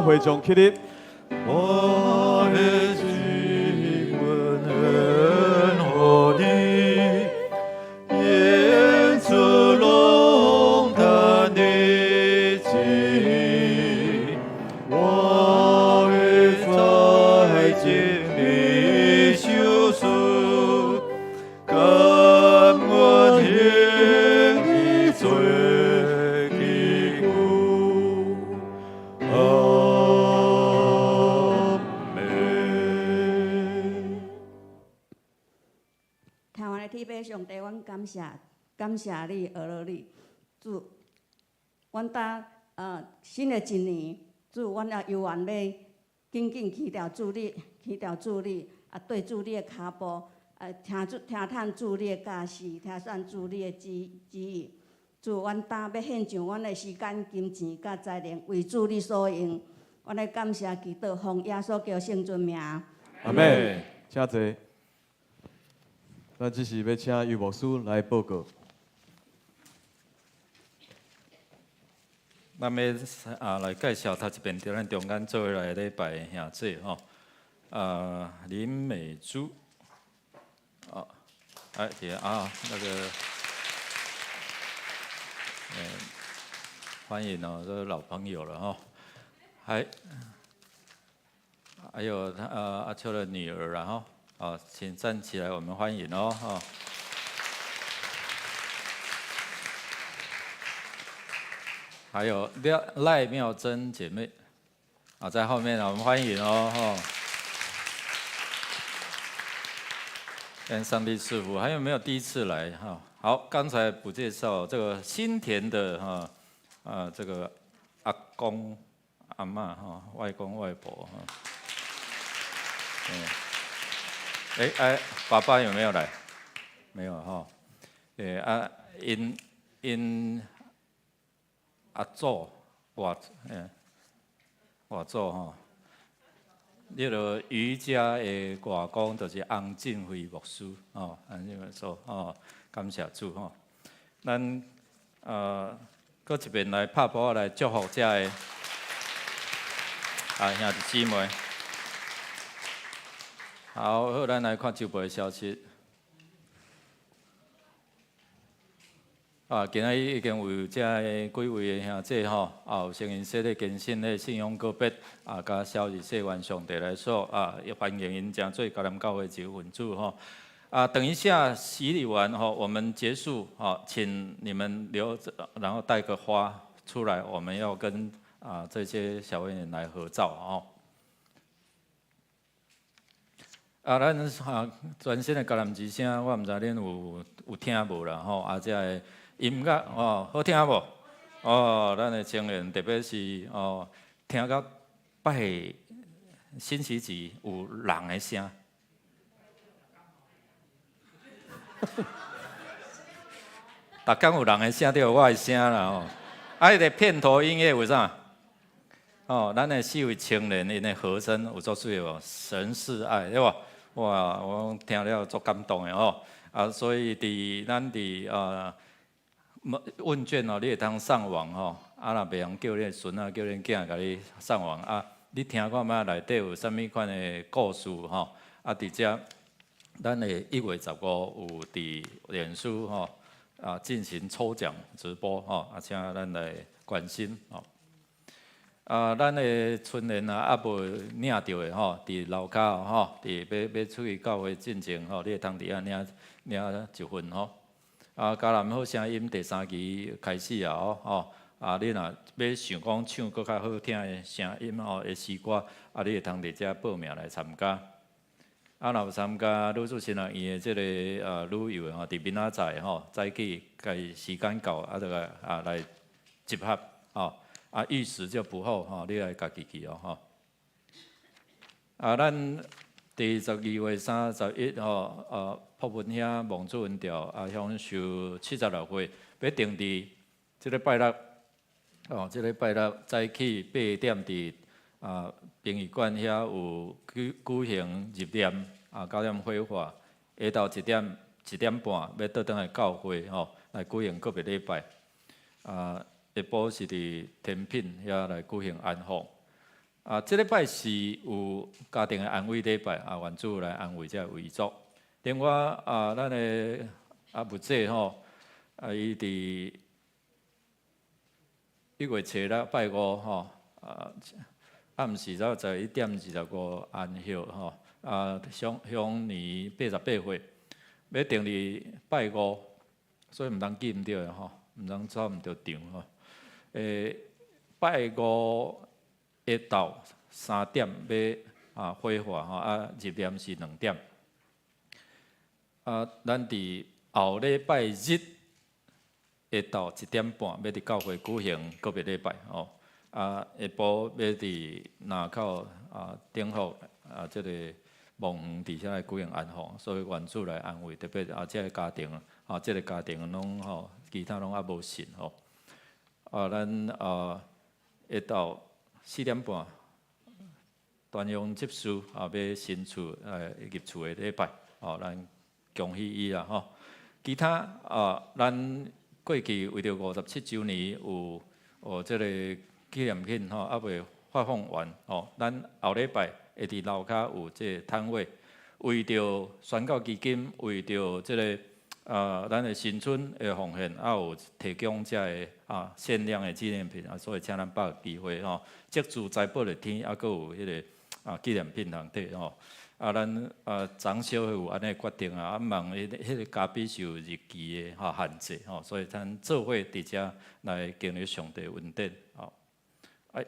會眾起立。我的救恩予你，演出龍潭的旨意，我會再經歷修術，甘願行你做基督。阿門。台灣的天父上帝，阮感謝感謝你，阿羅你，主，阮搭新的一年，主，阮也猶原欲緊緊牽牢主你，牽牢主你，啊，綴主你的跤步，啊，聽主聽探主你的教示，聽信主你的旨意。主，阮今欲獻上阮的時間、金錢佮才能，為主你所用。阮來感謝祈禱，奉耶穌基督聖尊名。阿們，請坐。咱這時欲請尤牧師來報告。咱欲啊來介紹頭一遍佇咱中間做伙來禮拜的兄姊吼，啊林美珠，啊，哎對啊那個，歡迎哦，這是老朋友了吼，還有他阿秋的女兒然後啊，請站起來，我們歡迎哦，哈。還有賴妙珍姐妹，啊，在後面我們歡迎哦，哈。願上帝賜福。還有沒有第一次來？哈，好，剛才不介紹這個新田的哈，啊，這個阿公阿嬤哈，外公外婆哈。哎哎，爸爸有沒有來？沒有哈。欸啊，𪜶𪜶阿祖外外祖吼，彼个瑜伽的外公就是洪振輝牧師吼，按呢說吼，感謝主吼。咱閣一遍來拍噗仔來祝福遮的啊兄弟姊妹。好，好，咱來看週報的消息。啊，今仔日已經有遮幾位的兄姊吼，啊，有承認洗禮堅信的信仰告別，啊，佮小日世願上帝來說，啊，也歡迎𪜶成做迦南教會一份子吼。啊，等一下洗禮完吼，我們結束吼，請你們留著，然後帶個花出來，我們要跟啊這些小會員來合照哦。啊，咱啊全新的迦南之聲，我毋知恁有聽無啦吼，啊，這个音樂哦，好聽無？哦，咱的青年特別是哦，聽到拜新奇節有人的聲，逐工有人的聲，就有我的聲啦吼。啊，彼个片頭音樂有啥？哦，咱的四位青年𪜶的和聲有足媠無？神是愛，對無？哇，我聽了足感動的吼。啊，所以佇咱佇啊問卷哦，你會當上網吼。啊，若袂曉叫你的孫仔、叫恁囝共你上網啊，你聽看覓內底有啥物款的故事吼。啊，佇遮咱的1月15有佇臉書吼啊進行抽獎直播吼，啊，請咱來關心吼。啊，咱的春聯啊，猶無領著的吼，佇樓跤吼，佇欲出去教會進前吼，你會通佇遐領領一份吼。啊，迦南好聲音第三期開始啊，吼，啊，你若欲想講唱閣較好聽的聲音吼的詩歌，啊，你會通佇遮報名來參加。啊，若有參加女子神學院的這個旅遊的吼，佇明仔載吼，早起該時間到，啊，就來啊來集合吼。啊，逾時就不候吼，你愛家己去哦吼。啊，咱佇12月31吼，朴文兄望主恩召啊，享壽76歲，欲定佇這个拜六，哦，這个拜六早起8點佇啊殯儀館遐有舉行入殮啊，9點火化，下晝1點1點半欲倒轉來教會吼，來舉行告別禮拜。啊，下晡是佇天品遐來舉行安放。啊，這禮拜是有家庭的安慰禮拜，啊，願主來安慰這遺族。另外啊，咱的阿木姐吼，啊，伊佇1月初六拜五吼，啊，暗時才11點25安息吼，啊，享年88歲，欲定佇拜五，所以毋通記毋著吼，毋通走毋著場吼。拜五下晝3點欲啊火化吼，啊入殮是2點。啊，咱佇後禮拜日下晝1點半欲佇教會舉行告別禮拜吼。啊，下晡欲佇林口啊頂福啊這個墓園佇遐來舉行安放，所以願主來安慰，特別啊這个家庭啊，這个家庭攏吼，其他攏猶無信吼。啊，咱啊下晝4點半，端陽執事啊，欲新厝入厝的禮拜，哦，咱恭喜伊啦吼。其他啊，咱過去為著57週年有哦這个紀念品吼，猶未發放完吼。咱後禮拜會佇樓跤有這個攤位，為著宣教基金，為著這个啊，咱的新春的奉獻，也有提供這个啊限量的紀念品啊，所以請咱把握機會吼，積聚財寶的天，猶閣有彼个啊紀念品通摕吼。啊，咱啊長小會有按呢決定啊，啊望彼个咖啡是有日期的吼限制吼，所以咱做伙佇遮來經歷上帝恩典吼。哎，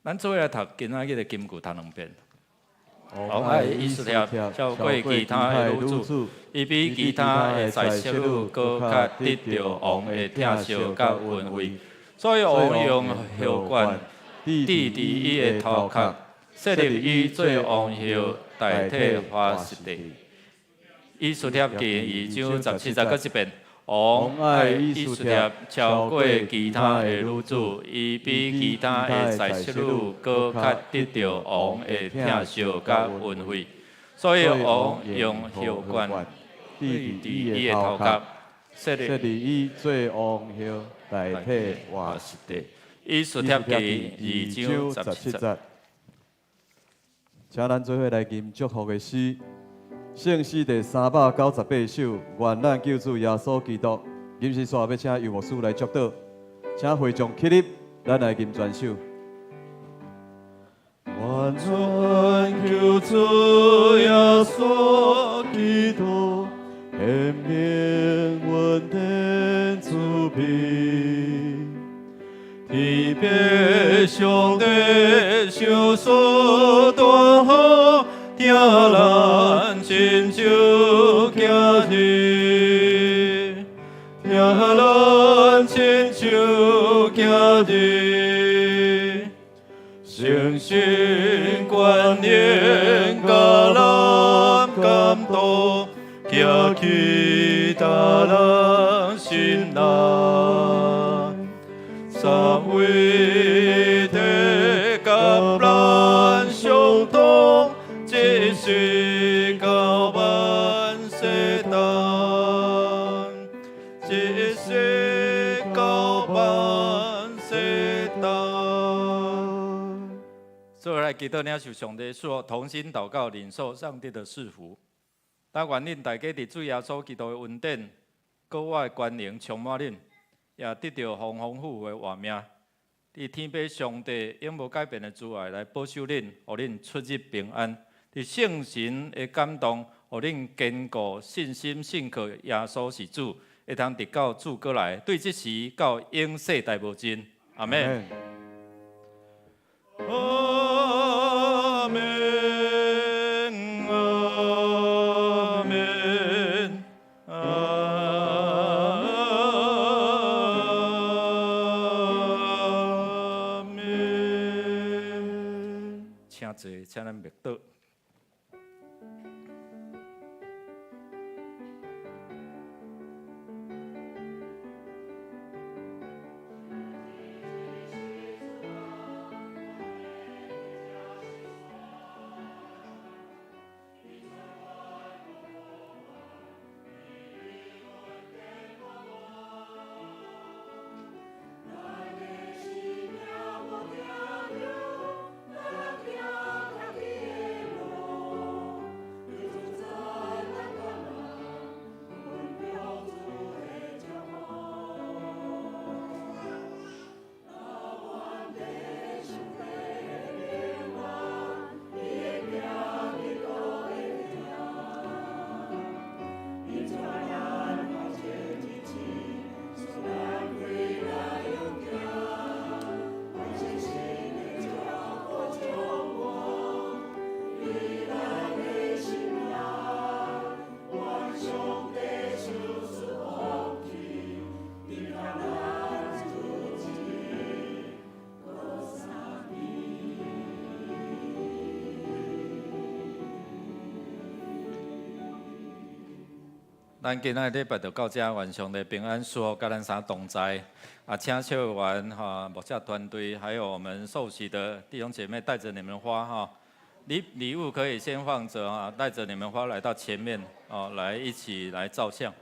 咱做伙來讀今仔日的金句讀兩遍。王愛以斯帖超過其他的女子，伊比其他的才淑女閣較得著王的疼惜佮恩惠，所以王用後冠戴佇伊的頭殼，設立伊做王后，代替華實提。以斯帖記2章17節閣一遍。王愛以斯帖超過其他的女子，伊比其他的才淑女閣較得著王的疼惜佮恩惠，所以王用後冠戴佇伊的頭殼，設立伊做王后，代替華實提。以斯帖記2章17節。請咱做伙來吟祝福的詩。聖詩第398首，願咱救主耶穌基督。吟詩煞欲請游牧師來祝禱，請會眾起立，咱來吟全首。願咱救主耶穌基督顯明恩典慈悲，天父上帝賞賜大福。疼咱親像囝兒，疼咱親像囝兒，誠心觀念共咱感動，行去逐人心內，三位一體佮咱相通。一世到萬世代，一世到萬世代。做伙來祈禱，領受上帝賜福，同心禱告，領受上帝的賜福。但願恁大家佇主耶穌基督的恩典、閣我的權能充滿恁，也得著豐豐富富的活命。佇天父上帝永無改變的慈愛來保守恁，予恁出入平安。佇聖神的感動，予恁堅固信心，信靠耶穌是主，會通直到主閣來。對這時到永世代無盡。阿們。阿們，阿們，阿們。請坐，請咱默禱。咱今仔禮拜就到遮，願上帝平安賜福，佮咱三同在。啊，請小員哈牧者團隊，還有我們受洗的弟兄姐妹，帶著你們花哈，禮物可以先放著啊，帶著你們花來到前面哦，來一起來照相。